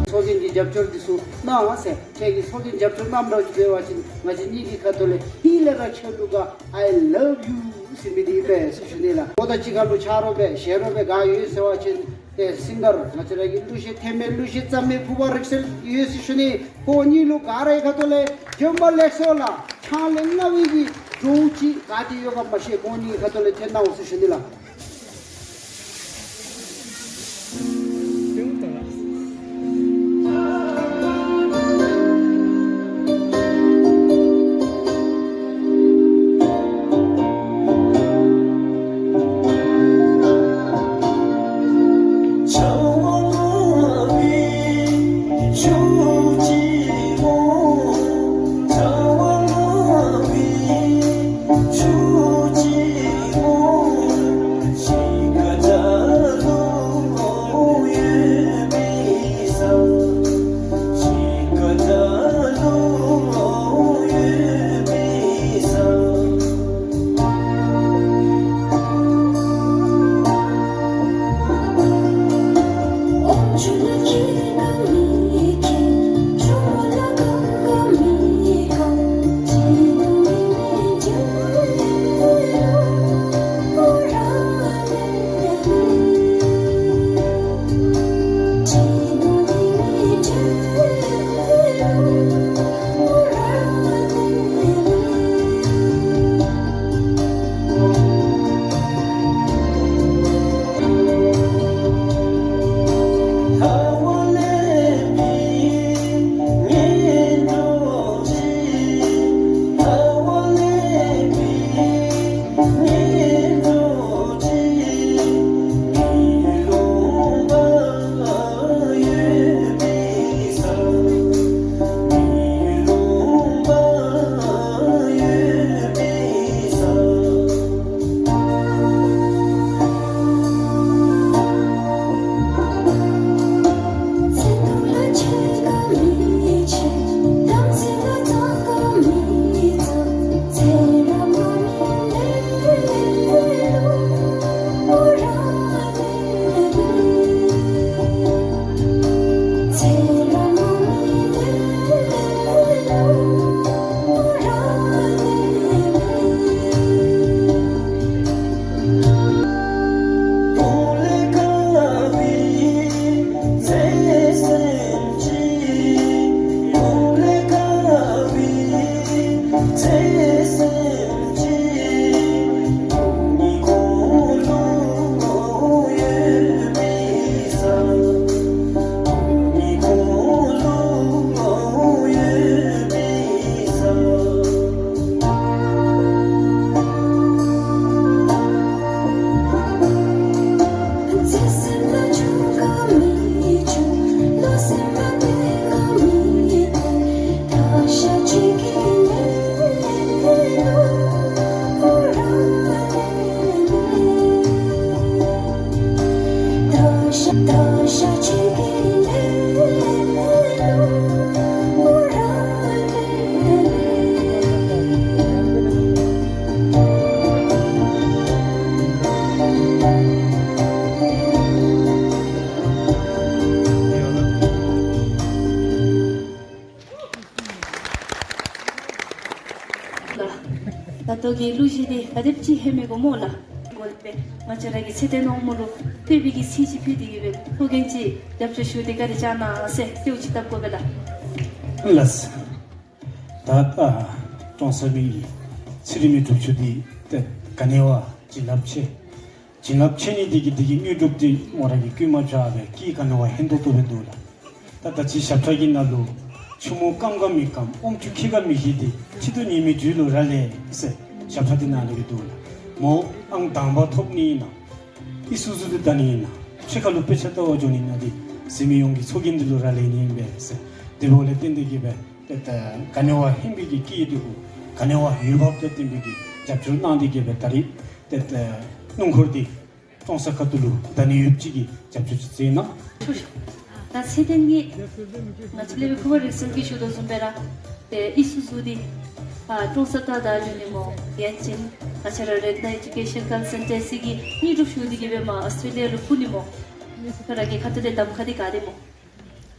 ཚོགས་འཛིན་གྱི་རྒྱབ་སྐྱོར་འདི་ཚུ་གནང་ཟེར། ཁྱེད་ཀྱིས་ཚོགས་འཛིན་རྒྱབ་སྐྱོར་གནངམ་ར་ཅིག་འབད་བ་ཅིན་ང་བཅས་གཉིས་ཀྱི་ཁ་ཐུག་ལས་ཧིང་ལས་ར་ཆོས་ལུགས་ག་I love you ཟེར་མི་འདི་ཨིན་པས་ཟེར་ཞུ་ནི་ལགས། ཁོང་དང་གཅིག་ཁར་ལུ་ཆ་རོགས་འབད་ཞལ་རོགས་འབད་ག་ཡོད་ཟེར་བ་ཅིན་ཏེ་སིང་གར་ང་བཅས་ར་གི་གླུ་གཞས་འཐེན་མི་གླུ་གཞས་བརྩམ་མི་ཕུརཔ་རིག་རྩལ་ཡོད་ཟེར་ཞུ་ནི། ཁོང་གཉིས་ལུ་ག་རའི་ཁ་ཐུག་ལས་བྱོན་པ་ལེགས་སོ་ལགས། ཆང་ལས་མངར་བའི་གི་བྲོཝ་ཅིག་ག་ཏེ་ཡོད་ག་མ་ཤེས། ཁོང་གཉིས་ཁ་ཐུག་ལས་འཐེན་གནང་འོང་ཟེར་ཞུ་ནི་ལགས། ལགས། ད་ལྟོ་གི་གླུ་གཞས་འདི་ག་དེམ་ཅིག་ཧེ་མའི་གོ་མོ་ལགས། གོ་ལེ་པས་ང་བཅས་ར་གི་ཚེ་བརྟན་དབང་མོ་ལུ་ཕུལ་བའི་གི་ཚིག་ཅིག་ཕུལ་ཏེ་གི་སྦེ་ཚོགས་རྒྱན་ཅིག་རྒྱབ་སྐྱོར་ཞུ་སྟེ་བཀའ་དྲིན་བསྐྱང་གནང་ཟེར་ཞུ་ཅིག་བཏབ་དགོ་པས་ལགས། ལགས། ད་ལྟོ་ཀྲོང་གསར་མི་ཚེ་རིང་མའི་སྒྲུབ་ཆུ་འདི་ཏེ་ག་ནི་བ་བྱིན་རླབས་ཆེ། བྱིན་རླབས་ཆེ་ནི་འདི་གིས་འདི་གི་དངོས་གྲུབ་འདི་མོ་ར་གིས་བསྐུལ་མ་བྱས་པས་ཀྱིས་ག་ནི་བ་ཧན་ཏོང་ཏོ་སྦེ་འདུག་ལགས། ད་ད་ཅི་ཞབས་ཁྲ་གི་ནང་ལུ་ཆུ་མོ་སྐམ་ག་མི་སྐམ་ཨོམ་ཆུ་འཁྱིལ་ག་མི་འཁྱིལ་ཏེ་ཁྱི་ཏོ་ཉི་མའི་དུས་ལུ་ར་ལས་ཟེར་ཞབས་ཁྲ་འདི་ནང་ལས་གི་འདུག་ལགས། མོ་ཨང་དང་པ་ཐོབ་ནི་ཨིན་ན་ཨི་སུ་ཟུ་འདི་བལྟ་ནི་ཨིན་ན་ཕྱི་ཁ་ལུ་དཔེ་ཆ་ལྟ་བར་འགྱོ་ནི་ཨིན་ན་འདི་གཟིགས་མི་ཡོངས་ཀྱི་ཚོགས་རྒྱན་འདི་ལུ་ར་ལས་ནི་ཨིན་པས་ཟེར། དེ་འབདཝ་ལས་བརྟེན་ཏེ་གི་སྦེ་ཏེ་ད་ག་ནི་བ་ཧན་པའི་གི་སྐད་འདི་གུ་ག་ནི་བ་འོས་འབབ་དང་བསྟུན་པའི་གི་རྒྱབ་སྐྱོར་གནང་སྟེ་གི་སྦེ་ད་རིས་ཏེ་ད་སྣུམ་འཁོར་འདི་ཀྲོང་གསར་ཁ་ཐུག་ལུ་བདའ་ནི་ཡོདཔ་ཅིག་གི་རྒྱབ་སྐྱོར་ཅིག་མཛད་གནང་། ད་ཚེ་བརྟན་གྱིས་ང་བཅས་ལས་སྦེ་གུ་པ་རིག་འཛིན་གྱིས་ཞུ་དོ་བཟུམ་སྦེ་ར་ཏེ་ཨི་སུ་ཟུ་འདི་ཨ་ཀྲོང་གསར་ད་བདའ་འགྱོ་ནི་སྨོ། ཡང་ཅིན་ང་བཅས་ར་རེག་ན་ཨེ་ཌུ་ཀེ་ཤཱན་ཀོན་སལ་ཊེན་སི་གི་དངོས་གྲུབ་ཞུ་སྟེ་གི་སྦེ་མར་ཨོསི་ཊྲེ་ལི་ཡ་ལུ་འཕུར་ནི་སྨོ། ཁྱོད་ར་གི་ཁ་ཐུག་ལས་གདམ་ཁ་འདི་ག་དེ་སྨོ།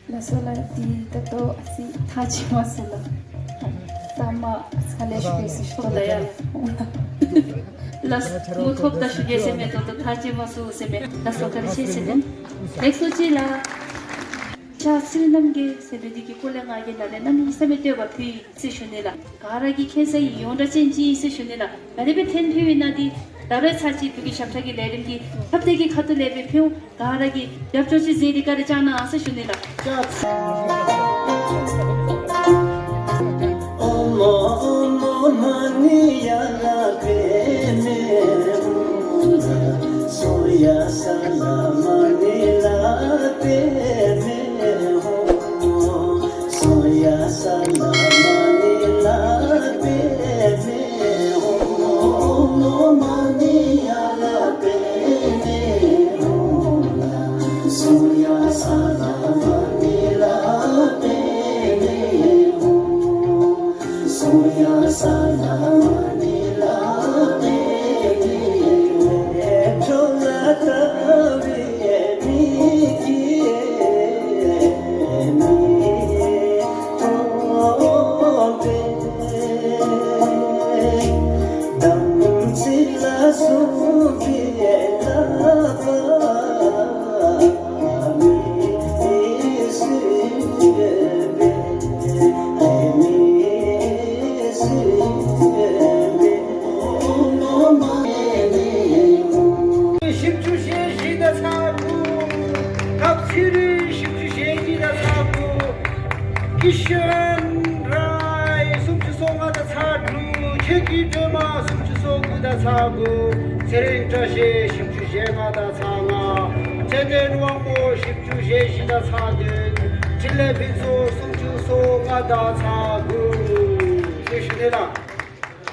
ལགས་སོ་ལགས། འདི་ད་ལྟོ་ཨ་ཙི་ཐག་བཅད་མ་ཚུགས་ལགས། ད་མ་ཚ་ལས་ཞུ་གེ་ཟེར་ཞུ་དོ་ལགས། ལགས། མུ་ཐོབ་ད་ཞུ་གེ་ཟེར་མས། ད་ལྟོ་ཐག་བཅད་མ་ཚུགས་ཟེར་མས། ལགས་སོ་བཀའ་དྲིན་ཆེ་ཟེར་ནི། ལེགས་སོ་ཅིག་ལགས། ཤར་ཚེ་རིང་རྣམ་རྒྱལ་ཟེར་མི་འདི་གི་སྐོར་ལས་ང་གིས་ནཱ་ལས་གནམ་མེད་ས་མེད་བསྟོད་པ་ཕུལ་ཡི་ཟེར་ཞུ་ནི་ལགས། ག་ར་གིས་མཁྱེན་ས་ཨིན། ཡོངས་གྲགས་ཅན་ཅིག་ཨིན་ཟེར་ཞུ་ནི་ལགས། ག་དེ་སྦེ་ཐོན་ཕུལཝ་ཨིན་ན་འདི་ད་རེས་ཚར་གཅིག་བོད་ཀྱི་ཞབས་ཁྲ་གི་ལས་རིམ་གྱི་ཁྱབ་གདལ་གྱི་ཁ་ཐུག་ལས་སྦེ་ཕུལ་འོང་། ག་ར་གིས་རྒྱབ་སྐྱོར་ཅིག་མཛད་དེ་བཀའ་དྲིན་བསྐྱང་གནང་ཟེར་ཞུ་ནི་ལགས། བཞི་བཅུ་ཞེ་བཞི་དང་ཚག་དྲུག། སྟག་ཚེ་རིང་བཞི་བཅུ་ཞེ་གཉིས་དང་ཚག་དྲུག། ཀི་ཤཱན་རའི་སུམ་ཅུ་སོ་ལྔ་དང་ཚག་དྲུག། ཆོས་ཀྱི་སྒྲོལ་མ་སུམ་ཅུ་སོ་དགུ། དང་ཚེགས་དགུ། ཚེ་རིང་བཀྲ་ཤིས་བཞི་བཅུ་ཞེ་ལྔ་དང་ཚེགས་ལྔ། ཚེ་བརྟན་དབང་པོ་བཞི་བཅུ་ཞེ་བཞི་དང་ཚེགས་བདུན། འཕྲིན་ལས་ཕུན་ཚོགས་སུམ་ཅུ་སོ་ལྔ་དང་ཚེགས་དགུ་ཟེར་ཞུ་ནི་ལགས།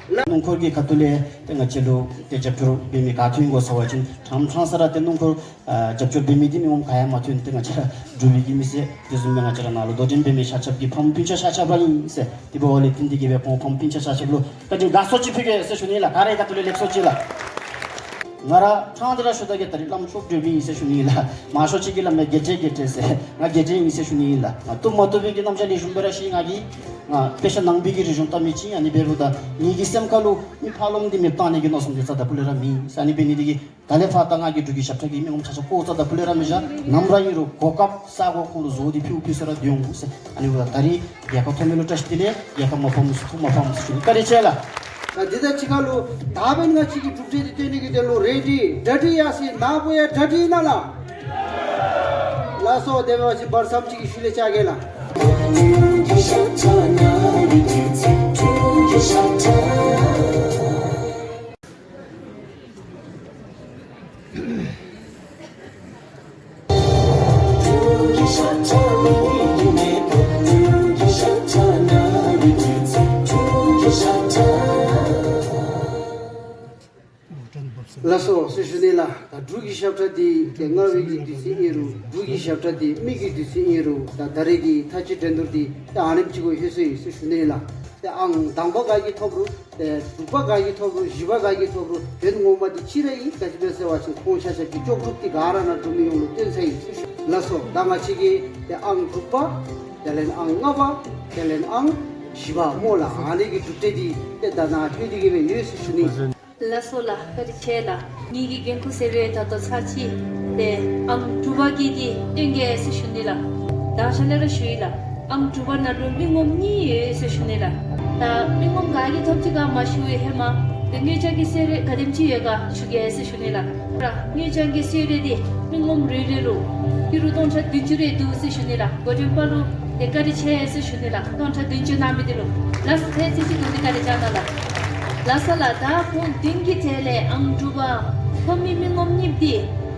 སྣུམ་འཁོར་གྱི་ཁ་ཐུག་ལས་ཏེ་ང་བཅས་ལུ་ཏེ་རྒྱབ་སྐྱོར་འབད་མི་ག་ཐོན་ཡི་གོ་ཟེར་བ་ཅིན་ཕྲང་ཕྲང་ས་ར་ཏེ་སྣུམ་འཁོར་ཨ་རྒྱབ་སྐྱོར་འབད་མི་འདི་མི་ངོམ་ག་ཡང་མ་ཐོན། ཏེ་ང་བཅས་ར་འབྲུག་པའི་གི་མི་སེར་དེ་བཟུམ་སྦེ་ང་བཅས་ར་ནཱ་ལུ་དོ་འགྲན་འབད་མི་ཤ་ཁྱབ་ཀྱི་ཕམ་སྤུན་ཆ་ཤ་ཁྱབ་ར་ཨིན་ཟེར། དེ་འབདཝ་ལས་བརྟེན་ཏེ་གིས་སྦེ་ཁོང་ཕམ་སྤུན་ཆ་ཤ་ཁྱབ་ལུ་བཀའ་དྲིན་དགའ་ཚོར་ཅིག་ཕུལ་གེ་ཟེར་ཞུ་ནི་ལགས། ག་ར་གི་ཁ་ཐུག་ལས་ལེགས་སོ་ཅིག་ལགས། ང་ར་ཕྲང་སྟེ་ར་ཞུ་ད་གེ། ད་རིས་བླམ་ཤོབ་འདྲེ་མི་ཨིན་ཟེར་ཞུ་ནི་ལགས། མང་ཤོས་ཅིག་གིས་སླབ་མས་དགེ་འདྲེ་དགེ་འདྲེ་ཟེར། ང་དགེ་འདྲེ་ཨིན་ཟེར་ཞུ་ནི་ལགས། ང་བཏུབ་མ་བཏུབ་པའི་གི་རྣམ་གཞག་ལེགས་ཤོམ་སྦེ་ར་ཤེས། ང་གིས་ང་དཔེ་ཆ་ནང་པའི་གི་རིག་གཞུང་ལྟ་མི་ཅིག་ཨ་ནི་འབདཝ་ད་ངེ་གི་སེམས་ཁ་ལུ་མི་ཕར་ལོགམ་འདི་མེདཔ་བཏང་ནི་གི་མནོ་བསམ་འདི་རྩ་དང་པོ་ལས་ར་མེད་ཟེར། ཨ་ནི་འབད་ནི་འདི་གིས་ད་ལས་ཕར་ད་ང་གིས་འབྲུག་གི་ཞབས་ཁྲ་གི་མི་ངོམ་ཆ་ཁྱབ་སྐོར་རྩ་དང་པོ་ལས་ར་མི་བཞག། ནམ་ར་ཨིན་རུང་གོ་སྐབས་ས་གོ་ཁོང་ལུ་བཟོ་སྟེ་ཕུལ་ཕུལ་ས་ར་སྡོད་འོང་ཟེར། ཨ་ནི་འབདཝ་ད་ད་རིས་རྒྱལ་ཁ་ཐོབ་མི་ལུ་བཀྲ་ཤིས་བདེ་ལེགས། རྒྱལ་ཁ་མ་ཕམ་མི་ཚུ་ཐུགས་མ་ཕམ་ཟེར་ཞུ་ནི། བཀའ་དྲིན་ཆེ་ལགས། ད་འདི་དང་གཅིག་ཁར་ལུ་ད་འབདན་ང་བཅས་ཀྱི་གྲུབ་འབྲས་འདི་སྟོན་ནི་གི་དོན་ལུ་རེ་ཌི་ཌ་ཌི་ཡ་སི་ནཱ་བུ་ཡ་ཌ་ཌི་ཨིན་ན་ལགས། ལགས་སོ། དེ་འབད་བ་ཅིན་བར་མཚམས་ཅིག་གི་ཤུལ་ལས་བཅར་གེ་ལགས། ལགས་སོ་ཟེར་ཞུ་ནི་ལགས། ད་འབྲུག་གི་ཞབས་ཁྲ་འདི་ཏེ་རྔ་བའི་གི་དུས་ཚོད་ཨིན་རུང་འབྲུག་གི་ཞབས་ཁྲ་འདི་མི་གི་དུས་ཚོད་ཨིན་རུང་ད་ད་རེས་ཀྱི་ཐག་གཅོད་འགྲན་བསྡུར་འདི་ཏེ་ཨ་ནེམ་ཅིག་གུ་ལྷོད་སོ་ཡི་ཟེར་ཞུ་ནི་ལགས། ཏེ་ཨང་དང་པ་ག་གིས་ཐོབ་རུང་ཏེ་དྲུག་པ་ག་གིས་ཐོབ་རུང་བཞི་པ་ག་གིས་ཐོབ་རུང་དོན་ངོ་མ་འདི་གཅིག་ར་ཨིན། ག་ཅི་སྦེ་ཟེར་བ་ཅིན་ཁོང་ཆ་ཁྱབ་ཀྱི་ལྕོགས་གྲུབ་འདི་ག་ར་ནཱ་འབྲུག་མི་ཡོངས་ལུ་སྟོན་ཚར་ཡི་ཟེར་ཞུ། ལགས་སོ། ད་ང་བཅས་ཀྱི་ཏེ་ཨང་དྲུག་པ་དེ་ལས་ཨང་ལྔ་པ་དེ་ལས་ཨང་བཞི་པ་སྨོ་ལགས། ཨ་ནི་གི་གྲུབ་འབྲས་འདི་ཏེ་ད་ནཱ་ལྷོད་དེ་གི་སྦེ་ཡོད་ཟེར་ཞུ་ནི། ལགས་སོ་ལགས། བཀའ་དྲིན་ཆེ་ལགས། ངེ་གི་འགན་ཁུར་ཟེར་བའི་ད་ལྟོ་ཚར་ཅི། ཏེ་ཨང་དྲུག་པ་གི་འདི་སྟོན་གེ་ཟེར་ཞུ་ནི་ལགས། ད་ཞག་ལས་ར་ཞུ་ཡི་ལགས། ཨང་དྲུག་པ་ནང་ལུ་མི་ངོམ་གཉིས་ཡོད་ཟེར་ཞུ་ནི་ལགས། ད་མི་ངོམ་ག་གིས་ཐོབ་ཅི་ག་མ་ཞུ་བའི་ཧེ་མ་ཏེ་ངེ་ཅག་གི་གསོལ་རས་ག་དེམ་ཅིག་ཡོད་ག་ཞུ་གེ་ཟེར་ཞུ་ནི་ལགས། ངེ་ཅག་གི་གསོལ་རས་འདི་མི་ངོམ་རེ་རེ་ལུ་ཧེ་རུ་སྟོང་ཕྲག་བདུན་ཅུ་རེ་འདུག་ཟེར་ཞུ་ནི་ལགས། འགོ་འདྲེན་པ་ལུ་ཏེ་བཀའ་དྲིན་ཆེ་ཟེར་ཞུ་ནི་ལགས། སྟོང་ཕྲག་བདུན་ཅུ་གནང་མི་འདི་ལུ། ལགས་སོ། ཏེ་ཚིག་ཅིག་དུམ་གྲ་བཀའ་དྲིན་བསྐྱང་གནང་ལགས། ལགས་སོ་ལགས། ད་ཁོང་བདུན་གྱི་གྲས་ལས་ཨང་དྲུག་པ་ཐོབ་མི་མི་ངོམ་གཉིས་འདི་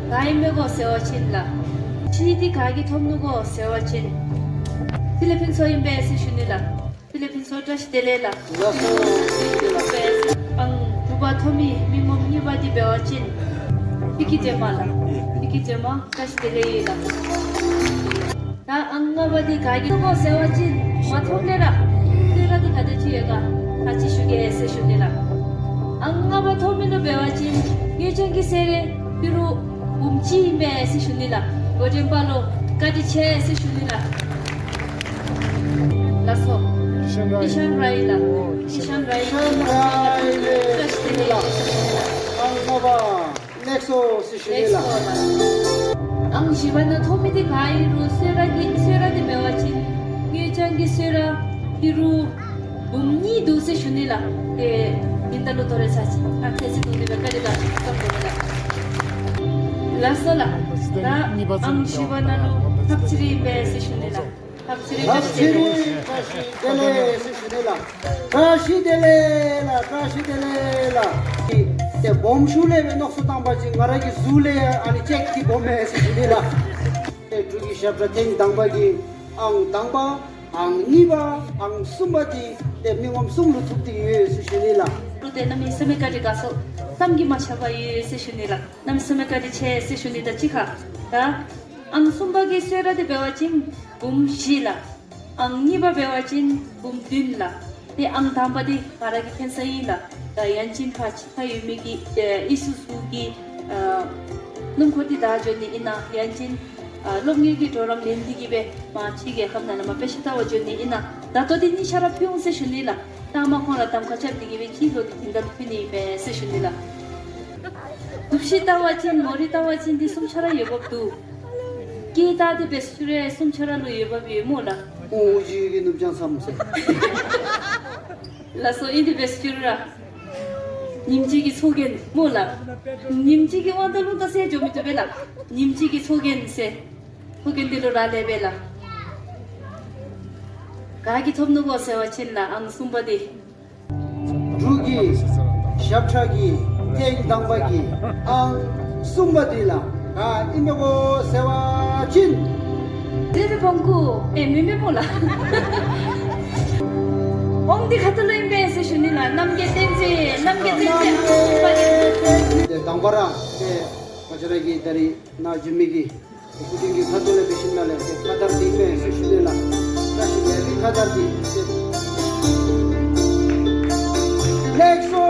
ག་ཨིན་མས་གོ་ཟེར་བ་ཅིན་ལགས། གཅིག་འདི་ག་གིས་ཐོབ་ནུག་གོ་ཟེར་བ་ཅིན་ཕྱི་ལས་ཕུན་ཚོགས་ཨིན་པས་ཟེར་ཞུ་ནི་ལགས། ཕྱི་ལས་ཕུན་ཚོགས་བཀྲ་ཤིས་བདེ་ལེགས་ལགས། ལགས་སོ། ཨང་དྲུག་པ་ཐོབ་མི་མི་ངོམ་གཉིས་པ་འདི་འབད་བ་ཅིན་ཕི་ཀི་སྒྲོལ་མ་ལགས། ཕི་ཀི་སྒྲོལ་མ་བཀྲ་ཤིས་བདེ་ལེགས་ལགས། ད་ཨང་ལྔ་པ་འདི་ག་གིས་ཐོབ་གོ་ཟེར་བ་ཅིན་མ་ཐོབ་ལས་ར་གསོལ་རས་འདི་ག་དེ་ཅིག་ཡོད་ག་ཨ་ཙི་ཞུ་གེ་ཟེར་ཞུ་ནི་ལགས། ཨང་ལྔ་པ་ཐོབ་མི་ལུ་འབད་བ་ཅིན་ངེ་ཅག་གི་གསོལ་རས་ཧེ་རུ་འབུམ་གཅིག་ཨིན་པས་ཟེར་ཞུ་ནི་ལགས། འགོ་འདྲེན་པ་ལུ་བཀའ་དྲིན་ཆེ་ཟེར་ཞུ་ནི་ལགས། ལགས་སོ། ཨི་ཤཱན་རའི་ལགས། ཨི་ཤཱན་རའི། ཨི་ཤཱན་རའི་ལགས། བཀྲ་ཤིས་བདེ་ལེགས། ཨང་ལྔ་པ་ལེགས་སོ་ཟེར་ཞུ་ནི་ལགས། ལེགས་སོ་ལགས། ཨང་བཞི་པ་ནང་ཐོབ་མི་འདི་ག་ཨིན་རུང་གསོལ་རས་འདི་གསོལ་རས་འདི་འབད་བ་ཅིན་ངེ་ཅག་གི་གསོལ་རས་ཧེ་རུ་འབུམ་གཉིས་འདུག་ཟེར་ཞུ་ནི་ལགས། ཏེ་ཉིན་ལྟར་ལུ་ཐོ་རེ་ཚར་ཅིག་ཨ་ཏེ་ཚིག་དུམ་གྲ་བཀའ་དྲིན་བསྐྱང་གནང་ལགས། ལགས་སོ་ལགས། ད་ཨང་བཞི་པ་ནང་ལུ་ཐབས་ཚེ་རིང་ཨིན་པས་ཟེར་ཞུ་ནི་ལགས། ཐབས་ཚེ་རིང་བཀྲ་ཤིས་བདེ་ལེགས། བཀྲ་ཤིས་བདེ་ལེགས་ཟེར་ཞུ་ནི་ལགས། བཀྲ་ཤིས་བདེ་ལེགས་ལགས། བཀྲ་ཤིས་བདེ་ལེགས་ལགས། ཏེ་སྦོམ་ཤོས་ལས་སྦེ་མནོ་བསམ་བཏང་པ་ཅིན་ང་ར་གི་གཟུགས་ལས་ཨ་ནི་ལྕེ་འདི་སྦོམ་མས་ཟེར་ཞུ་ནི་ལགས། ཏེ་འབྲུག་གི་ཞབས་ཁྲ་ཐེངས་དང་པ་གི་ཨང་དང་པ་ཨང་གཉིས་པ་ཨང་གསུམ་པ་འདི་ཏེ་མི་ངོམ་གསུམ་ལུ་ཐོབ་སྟེ་ཡོད་ཟེར་ཞུ་ནི་ལགས། ལུ་ཏེ་གནམ་མེད་ས་མེད་བཀའ་དྲིན་དགའ་ཚོར་བསམ་གྱིས་མ་ཁྱབ་པ་ཡོད་ཟེར་ཞུ་ནི་ལགས། གནམ་མེད་ས་མེད་བཀའ་དྲིན་ཆེ་ཟེར་ཞུ་ནི་དང་གཅིག་ཁར་ད་ཨང་གསུམ་པ་གི་གསོལ་རས་འདི་འབད་བ་ཅིན་འབུམ་བཞི་ལགས། ཨང་གཉིས་པ་འབད་བ་ཅིན་འབུམ་བདུན་ལགས། ཏེ་ཨང་དང་པ་འདི་ང་ར་གི་འཐེན་ས་ཨིན་ལགས། ད་ཡང་ཅིན་ཕར་ཕྱི་ཁར་ཡོད་མི་གི་ཨེ་ཨི་སུ་སུ་གི་ཨ་སྣུམ་འཁོར་འདི་བདའ་འགྱོ་ནི་ཨིན་ན་ཡང་ཅིན་ཨ་སློབ་གཉེར་གྱི་གྲོགས་རམ་ལེན་ཏེ་གི་སྦེ་མར་ཕྱི་རྒྱལ་ཁབ་ནང་ལུ་མར་དཔེ་ཆ་ལྟ་བར་འགྱོ་ནི་ཨིན་ན་ད་ལྟོ་འདི་གཉིས་ཆ་ར་ཕུལ་འོང་ཟེར་ཞུ་ནི་ལགས། ད་མར་ཁོང་ར་གདམ་ཁ་རྐྱབ་སྟེ་གི་སྦེ་ཅིག་ལོག་སྟེ་དེ་འདྲ་ཕུལ་ནི་ཨིན་པས་ཟེར་ཞུ་ནི་ལགས། ནུབ་གཤིས་ལྟ་བ་ཅིན་མོ་རིགས་ལྟ་བ་ཅིན་འདི་གསུམ་ཆ་ར་འོས་འབབ་འདུག། སྐད་བཏང་སྟེ་འབད་ཞུ་རུང་གསུམ་ཆ་ར་ལུ་འོས་འབབ་ཡོད་སྨོ་ལགས། ཨོ་ཇི་གི་ནུབ་བྱང་ས་མོ་ཟེར། ལགས་སོ། ཨིན་ཏེ་འབད་ཞུ་རུང་ར་ཉིནམ་གཅིག་གི་ཚོགས་རྒྱན་སྨོ་ལགས། ཉིནམ་གཅིག་གི་དབང་ཐང་ལུ་ད་ཟེར་འགྱོ་མི་བཏུབ་པས་ལགས། ཉིནམ་གཅིག་གི་ཚོགས་རྒྱན་ཟེར་ཚོགས་རྒྱན་འདི་ལུ་རག་ལས་པས་ལགས། ག་གིས་ཐོབ་ནུག་གོ་ཟེར་བ་ཅིན་ལགས་ཨང་གསུམ་པ་འདི་འབྲུག་གི་ ཞབས་ཁྲ་གི་ཐེངས་དང་པ་གི་ཨང་གསུམ་པ་འདི་ལགས་ག་ཨིན་མས་གོ་ཟེར་བ་ཅིན། དེ་སྦེ་བོང་ཀུ་ཨེ་མེན་མས་སྨོ་ལགས། ཨོང་འདི་ཁ་ཐུག་ལུ་ཨིན་པས་ཟེར་ཞུ་ནི་ལགས། རྣམ་རྒྱལ་བསྟན་འཛིན། རྣམ་རྒྱལ་བསྟན་འཛིན། ཨོང་གསུམ་པ་འདི། དེ་དང་པ་ར་ཏེ་ང་བཅས་ར་གི་ད་རིས་ནཱ་འབྱོན་མི་གི་སྐུ་མགྲོན་གྱི་ཁ་ཐུག་ལས་འབད་ཞིནམ་ལས་ཏེ་ཁ་དར་འདི་ཨིན་མས་ཟེར་ཞུ་ནི་ལགས། བཀྲ་ཤིས་བདེ་ལེགས། ཁ་དར་འདི་ཏེ་ལེགས་སོ་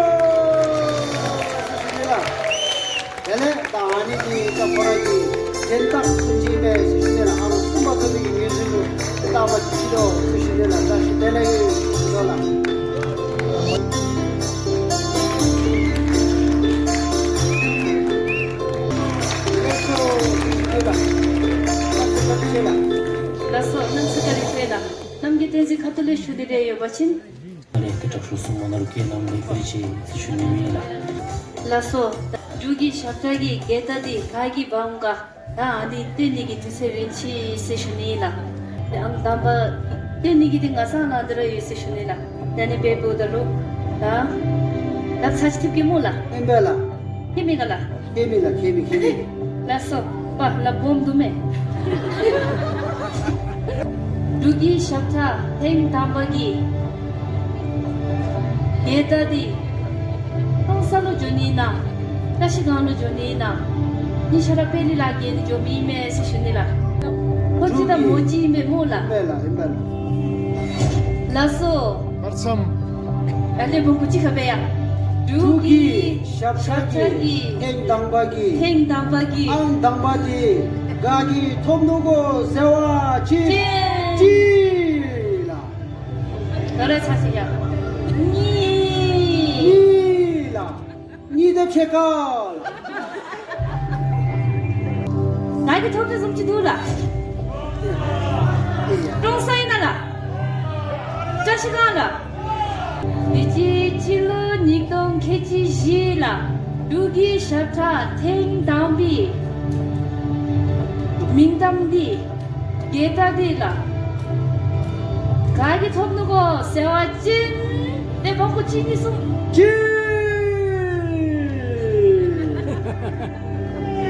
ཟེར་ཞུ་ནི་ལགས། དེ་ལས་ད་ཨ་ནི་འདི་ད་ཁོ་ར་གི་འགྲན་སྟངས་བཟུམ་ཅིག་ཨིན་མས་ཟེར་ཞུ་ནི་ལགས། ཨ་ནི་གསུམ་པ་ཚུ་གི་ངོས་འཛིན་ལུ་ཏེ་བལྟ་བ་ཅིན་ཅིག་འདུག་ཟེར་ཞུ་ནི་ལགས། བཀྲ་ཤིས་བདེ་ལེགས་ཟེར་ཞུ་ནི་ལགས། ལགས་སོ། གནམ་ས་བཀའ་དྲིན་ཆེ་ལགས། རྣམ་རྒྱལ་བསྟན་འཛིན་ཁ་ཐུག་ལས་ཞུ་སྟེ་རེ་ཡོད་པ་ཅིན། ཨ་ལས་ཏེ་དྲག་ཤོས་གསུམ་པོ་ནང་ལུ་ཁྱེད་རྣམ་ལུ་བཀའ་དྲིན་ཆེ་ཟེར་ཞུ་ནི་ཨིན་ལགས། ལགས་སོ། འབྲུག་གི་ཞབས་ཁྲ་གི་རྒྱལ་རྟགས་འདི་ག་གིས་འབག་འོང་ག། ད་ཨ་ནི་སྟོན་ནི་གི་དུས་ཚོད་འབད་ཅི་ཟེར་ཞུ་ནི་ཨིན་ལགས། ཏེ་ཨང་དང་པ་སྟོན་ནི་གི་འདི་ང་ཚང་ནང་འདི་ར་ཡོད་ཟེར་ཞུ་ནི་ལགས། ད་ཨ་ནི་འབདཝ་ད་ལུ་ད་ལགས་ཚར་ཅིག་ཐེབས་གེ་སྨོ་ལགས། ཨིན་པས་ལགས། ཁྱད་མེད་ག་ལགས། ཁྱད་མེད་ལགས། ཁྱད་མེད་ཁྱད་མེད། ལགས་སོ། པ་ལགས་སྦོམ་འདུག་མས། འབྲུག་གི་ཞབས་ཁྲ་ཐེངས་དང་པ་གི་རྒྱལ་རྟགས་འདི་ཧོང་ས་ལུ་འགྱོ་ནི་ཨིན་ན། བཀྲ་ཤིས་སྒང་ལུ་འགྱོ་ནི་ཨིན་ན། གཉིས་ཆ་ར་པེ་ལི་ལགས་ཀྱིས་འགྱོ་མི་ཨིན་མས་ཟེར་ཞུ་ནི་ལགས། ཁོ་ཅིག་དང་མོ་གཅིག་ཨིན་མས་སྨོ་ལགས། ཨིན་པས་ལགས། ཨིན་པས་ལགས། ལགས་སོ། བར་མཚམས། ཨ་ལས་བོང་ཀུ་ཅིག་ཁར་སྦེ་ཡ། འབྲུག་གི་ཞབས་ཁྲ་གི་ཐེངས་དང་པ་གི་ཐེངས་དང་པ་གི་ཨང་དང་པ་འདི་ག་གིས་ཐོབ་ནུག་གོ་ཟེར་བ་ཅིན་ཅིག་ཅིག་ལགས། ད་རེས་ཚར་ཅིག་ཡ། གཉིས། གཉིས་ལགས། གཉིས་དེ་ཕྱེད་ཀ་ལགས། ད་གིས་ཐོབ་ནི་བཟུམ་ཅིག་འདུག་ལགས། ཀྲོང་གསར་ཨིན་ན་ལགས། བཀྲ་ཤིས་སྒང་ལགས། དུས་ཅི་སྤྱི་ལོ་ཉིས་སྟོང་ཁལ་གཅིག་བཞི་ལགས། འབྲུག་གི་ཞབས་ཁྲ་ཐེངས་དང་པའི་མིང་གཏམ་འདི་རྒྱལ་རྟགས་འདི་ལགས་ག་གིས་ཐོབ་ནུག་གོ་ཟེར་བ་ཅིན་ཏེ་བོང་ཀུ་གཅིག་གཉིས་གསུམ། གཅིག་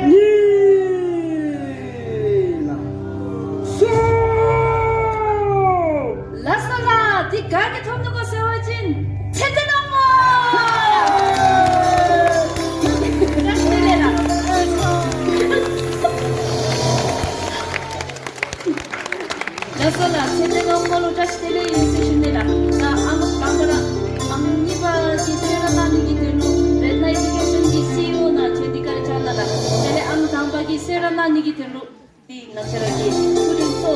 གཉིས་ལགས། གསུམ། ལགས་སོ་ལགས། འདི་ག་གིས་ཐོབ་ནུག་གོ་ཟེར་བ་ཅིན་ཚེ་བརྟན་དབང་མོ། བཀྲ་ཤིས་བདེ་ལེགས་ལགས། ལགས་སོ་ལགས། ཚེ་བརྟན་དབང་མོ་ལུ་བཀྲ་ཤིས་བདེ་ལེགས་ཡོད་ཟེར་ཞུ་ནི་ལགས། ད་ཨང་དང་པ་ར་ཨང་གཉིས་པ་གི་གསོལ་རས་གནང་ནི་གི་དོན་ལུ་རཏྣ་ཨེ་ཌུ་ཀེ་ཤཱན་གྱི་སི་ཨི་ཨོ་ནང་བྱོན་ཏེ་བཀའ་དྲིན་བསྐྱང་གནང་ལགས། དེ་ལས་ཨང་དང་པ་གི་གསོལ་རས་གནང་ནི་གི་དོན་ལུ་འདི་ང་བཅས་ར་གི་སྐུ་མགྲོན་གཙོ་བོ་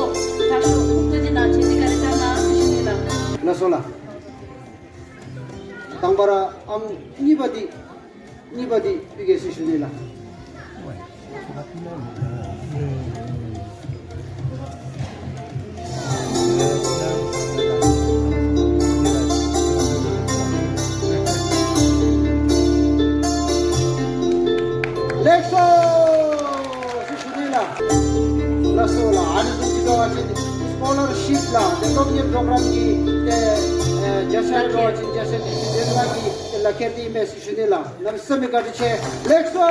དྲག་ཤོས་ཨོ་རྒྱན་ནང་བྱོན་ཏེ་བཀའ་དྲིན་བསྐྱང་གནང་ཟེར་ཞུ་ནི་ལགས། ལགས་སོ་ལགས། དང་པ་ར་ཨང་གཉིས་པ་འདི་གཉིས་པ་འདི་ཕུལ་གེ་ཟེར་ཞུ་ནི་ལགས། ལེགས་སོ་ཟེར་ཞུ་ནི་ལགས། ལགས་སོ་ལགས། ཨ་ནི་བཟུམ་ཅིག་འབད་བ་ཅིན་སི་ཀོ་ལར་ཤིཔ་ལགས་ཏེ་སློབ་གཉེར་པྲོག་རམ་གྱི་ཏེ་ཨེ་བརྒྱ་ཆ་འབད་བ་ཅིན་བརྒྱ་ཆ་ཉི་ཤུ་དེ་ནང་གི་ཏེ་ལག་ཁྱེར་འདི་ཨིན་མས་ཟེར་ཞུ་ནི་ལགས། གནམ་མེད་ས་མེད་བཀའ་དྲིན་ཆེ། ལེགས་སོ་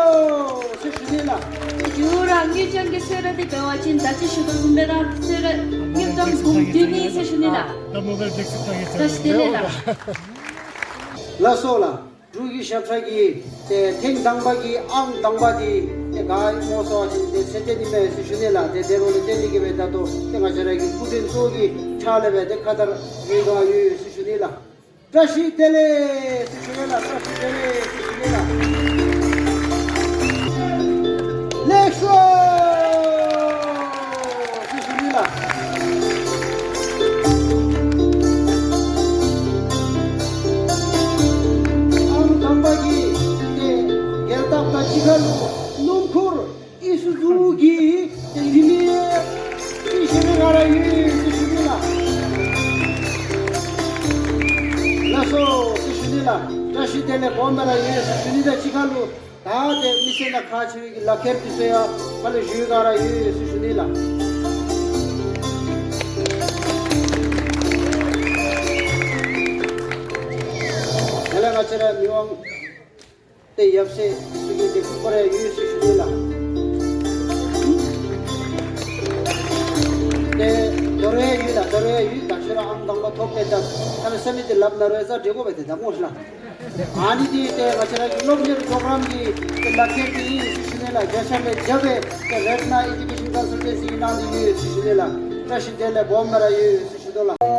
ཟེར་ཞུ་ནི་ལགས། ཏེ་ཇོ་ར་དངུལ་ལྗང་གི་གསོལ་རས་འདི་འབད་བ་ཅིན་ད་ཅི་ཞུ་དོ་བཟུམ་སྦེ་ར་གསོལ་རས་དངུལ་ལྗང་འབུམ་བདུན་ཨིན་ཟེར་ཞུ་ནི་ལགས། བཀྲ་ཤིས་བདེ་ལེགས་ལགས། ལགས་སོ་ལགས། འབྲུག་གི་ཞབས་ཁྲ་གི་ཏེ་ཐེངས་དང་པ་གི་ཨང་དང་པ་འདི་ཏེ་ག་ཨིན་སྨོ་ཟེར་བ་ཅིན་ཏེ་ཚེ་བརྟན་ཨིན་མས་ཟེར་ཞུ་ནི་ལགས། ཏེ་དེ་ལུ་ལས་བརྟེན་ཏེ་གིས་སྦེ་ད་ལྟོ་ཏེ་ང་བཅས་ར་གི་སྐུ་མགྲོན་གཙོ་བོ་གི་ཕྱག་ལས་སྦེ་ཏེ་ཁ་དར་ཡོད་ག་ཡོད་ཟེར་ཞུ་ནི་ལགས། བཀྲ་ཤིས་བདེ་ལེགས་ཟེར་ཞུ་ནི་ལགས། བཀྲ་ཤིས་བདེ་ལེགས་ཟེར་ཞུ་ནི་ལགས། ལེགས་སོ་ཟེར་ཞུ་ནི་ལགས། ཨང་དང་པ་གི་ཏེ་རྒྱལ་རྟགས་དང་གཅིག་ཁར་ལུ་སྣུམ་འཁོར་ཨི་སུ་ཛུ་གི་ཏེ་ལི་མི་ཡ་ཏེ་ཞལ་མ་ང་ར་ཡོད་ཟེར་ཞུ་ནི་ལགས། ལགས་སོ་ཟེར་ཞུ་ནི་ལགས། བཀྲ་ཤིས་བདེ་ལེགས་སྦོམ་སྦེ་ར་ཡོད་ཟེར་ཞུ་ནི་དང་གཅིག་ཁར་ལུ་ད་ཏེ་མི་སེར་ནང་ཁག་ཆེ་བའི་གི་ལག་ཁྱེར་འདི་ཚུ་ཡང་ཕར་ལུ་ཞུ་ག་ར་ཡོད་ཟེར་ཞུ་ནི་ལགས། དེ་ལས་ང་བཅས་ར་མི་དབང་ ཏེ་ཡབ་སྲས་ཚུ་གིས་ཏེ་སྐུ་འཁོར་ཡང་ཡོད་ཟེར་ཞུ་ནི་ལགས། ཏེ་དོ་རུང་ཡང་ཡོད་ལགས། དོ་རུང་ཡང་ཡོད་ད། ཁྱོད་ར་ཨམ་དང་པ་ཐོབ་པས་ད་ཨ་ནི་ས་མི་འདི་ལགཔ་ནང་ར་ཡོད་ས་འདྲེ་གོ་བས་ཏེ་ད་མོ་ཤི་ལགས། ཨ་ནི་འདི་ཏེ་ང་བཅས་ར་གི་སློབ་གཉེར་པྲོ་གྲམ་གྱི་ཏེ་ལག་ཁྱེར་འདི་ཨིན་ཟེར་ཞུ་ནི་ལགས། བརྒྱ་ཆ་ལས་བརྒྱ་སྦེ་ཏེ་རཏྣ་ཨེ་ཌུ་ཀེ་ཤཱན་ཀཱན་སཱལ་ཊན་སི་གི་ནང་འདི་ཡོད་ཟེར་ཞུ་ནི་ལགས། བཀྲ་ཤིས་བདེ་ལེགས་སྦོམ་ནཱ་ར་ཡོད་ཟེར་ཞུ་དོ་ལགས།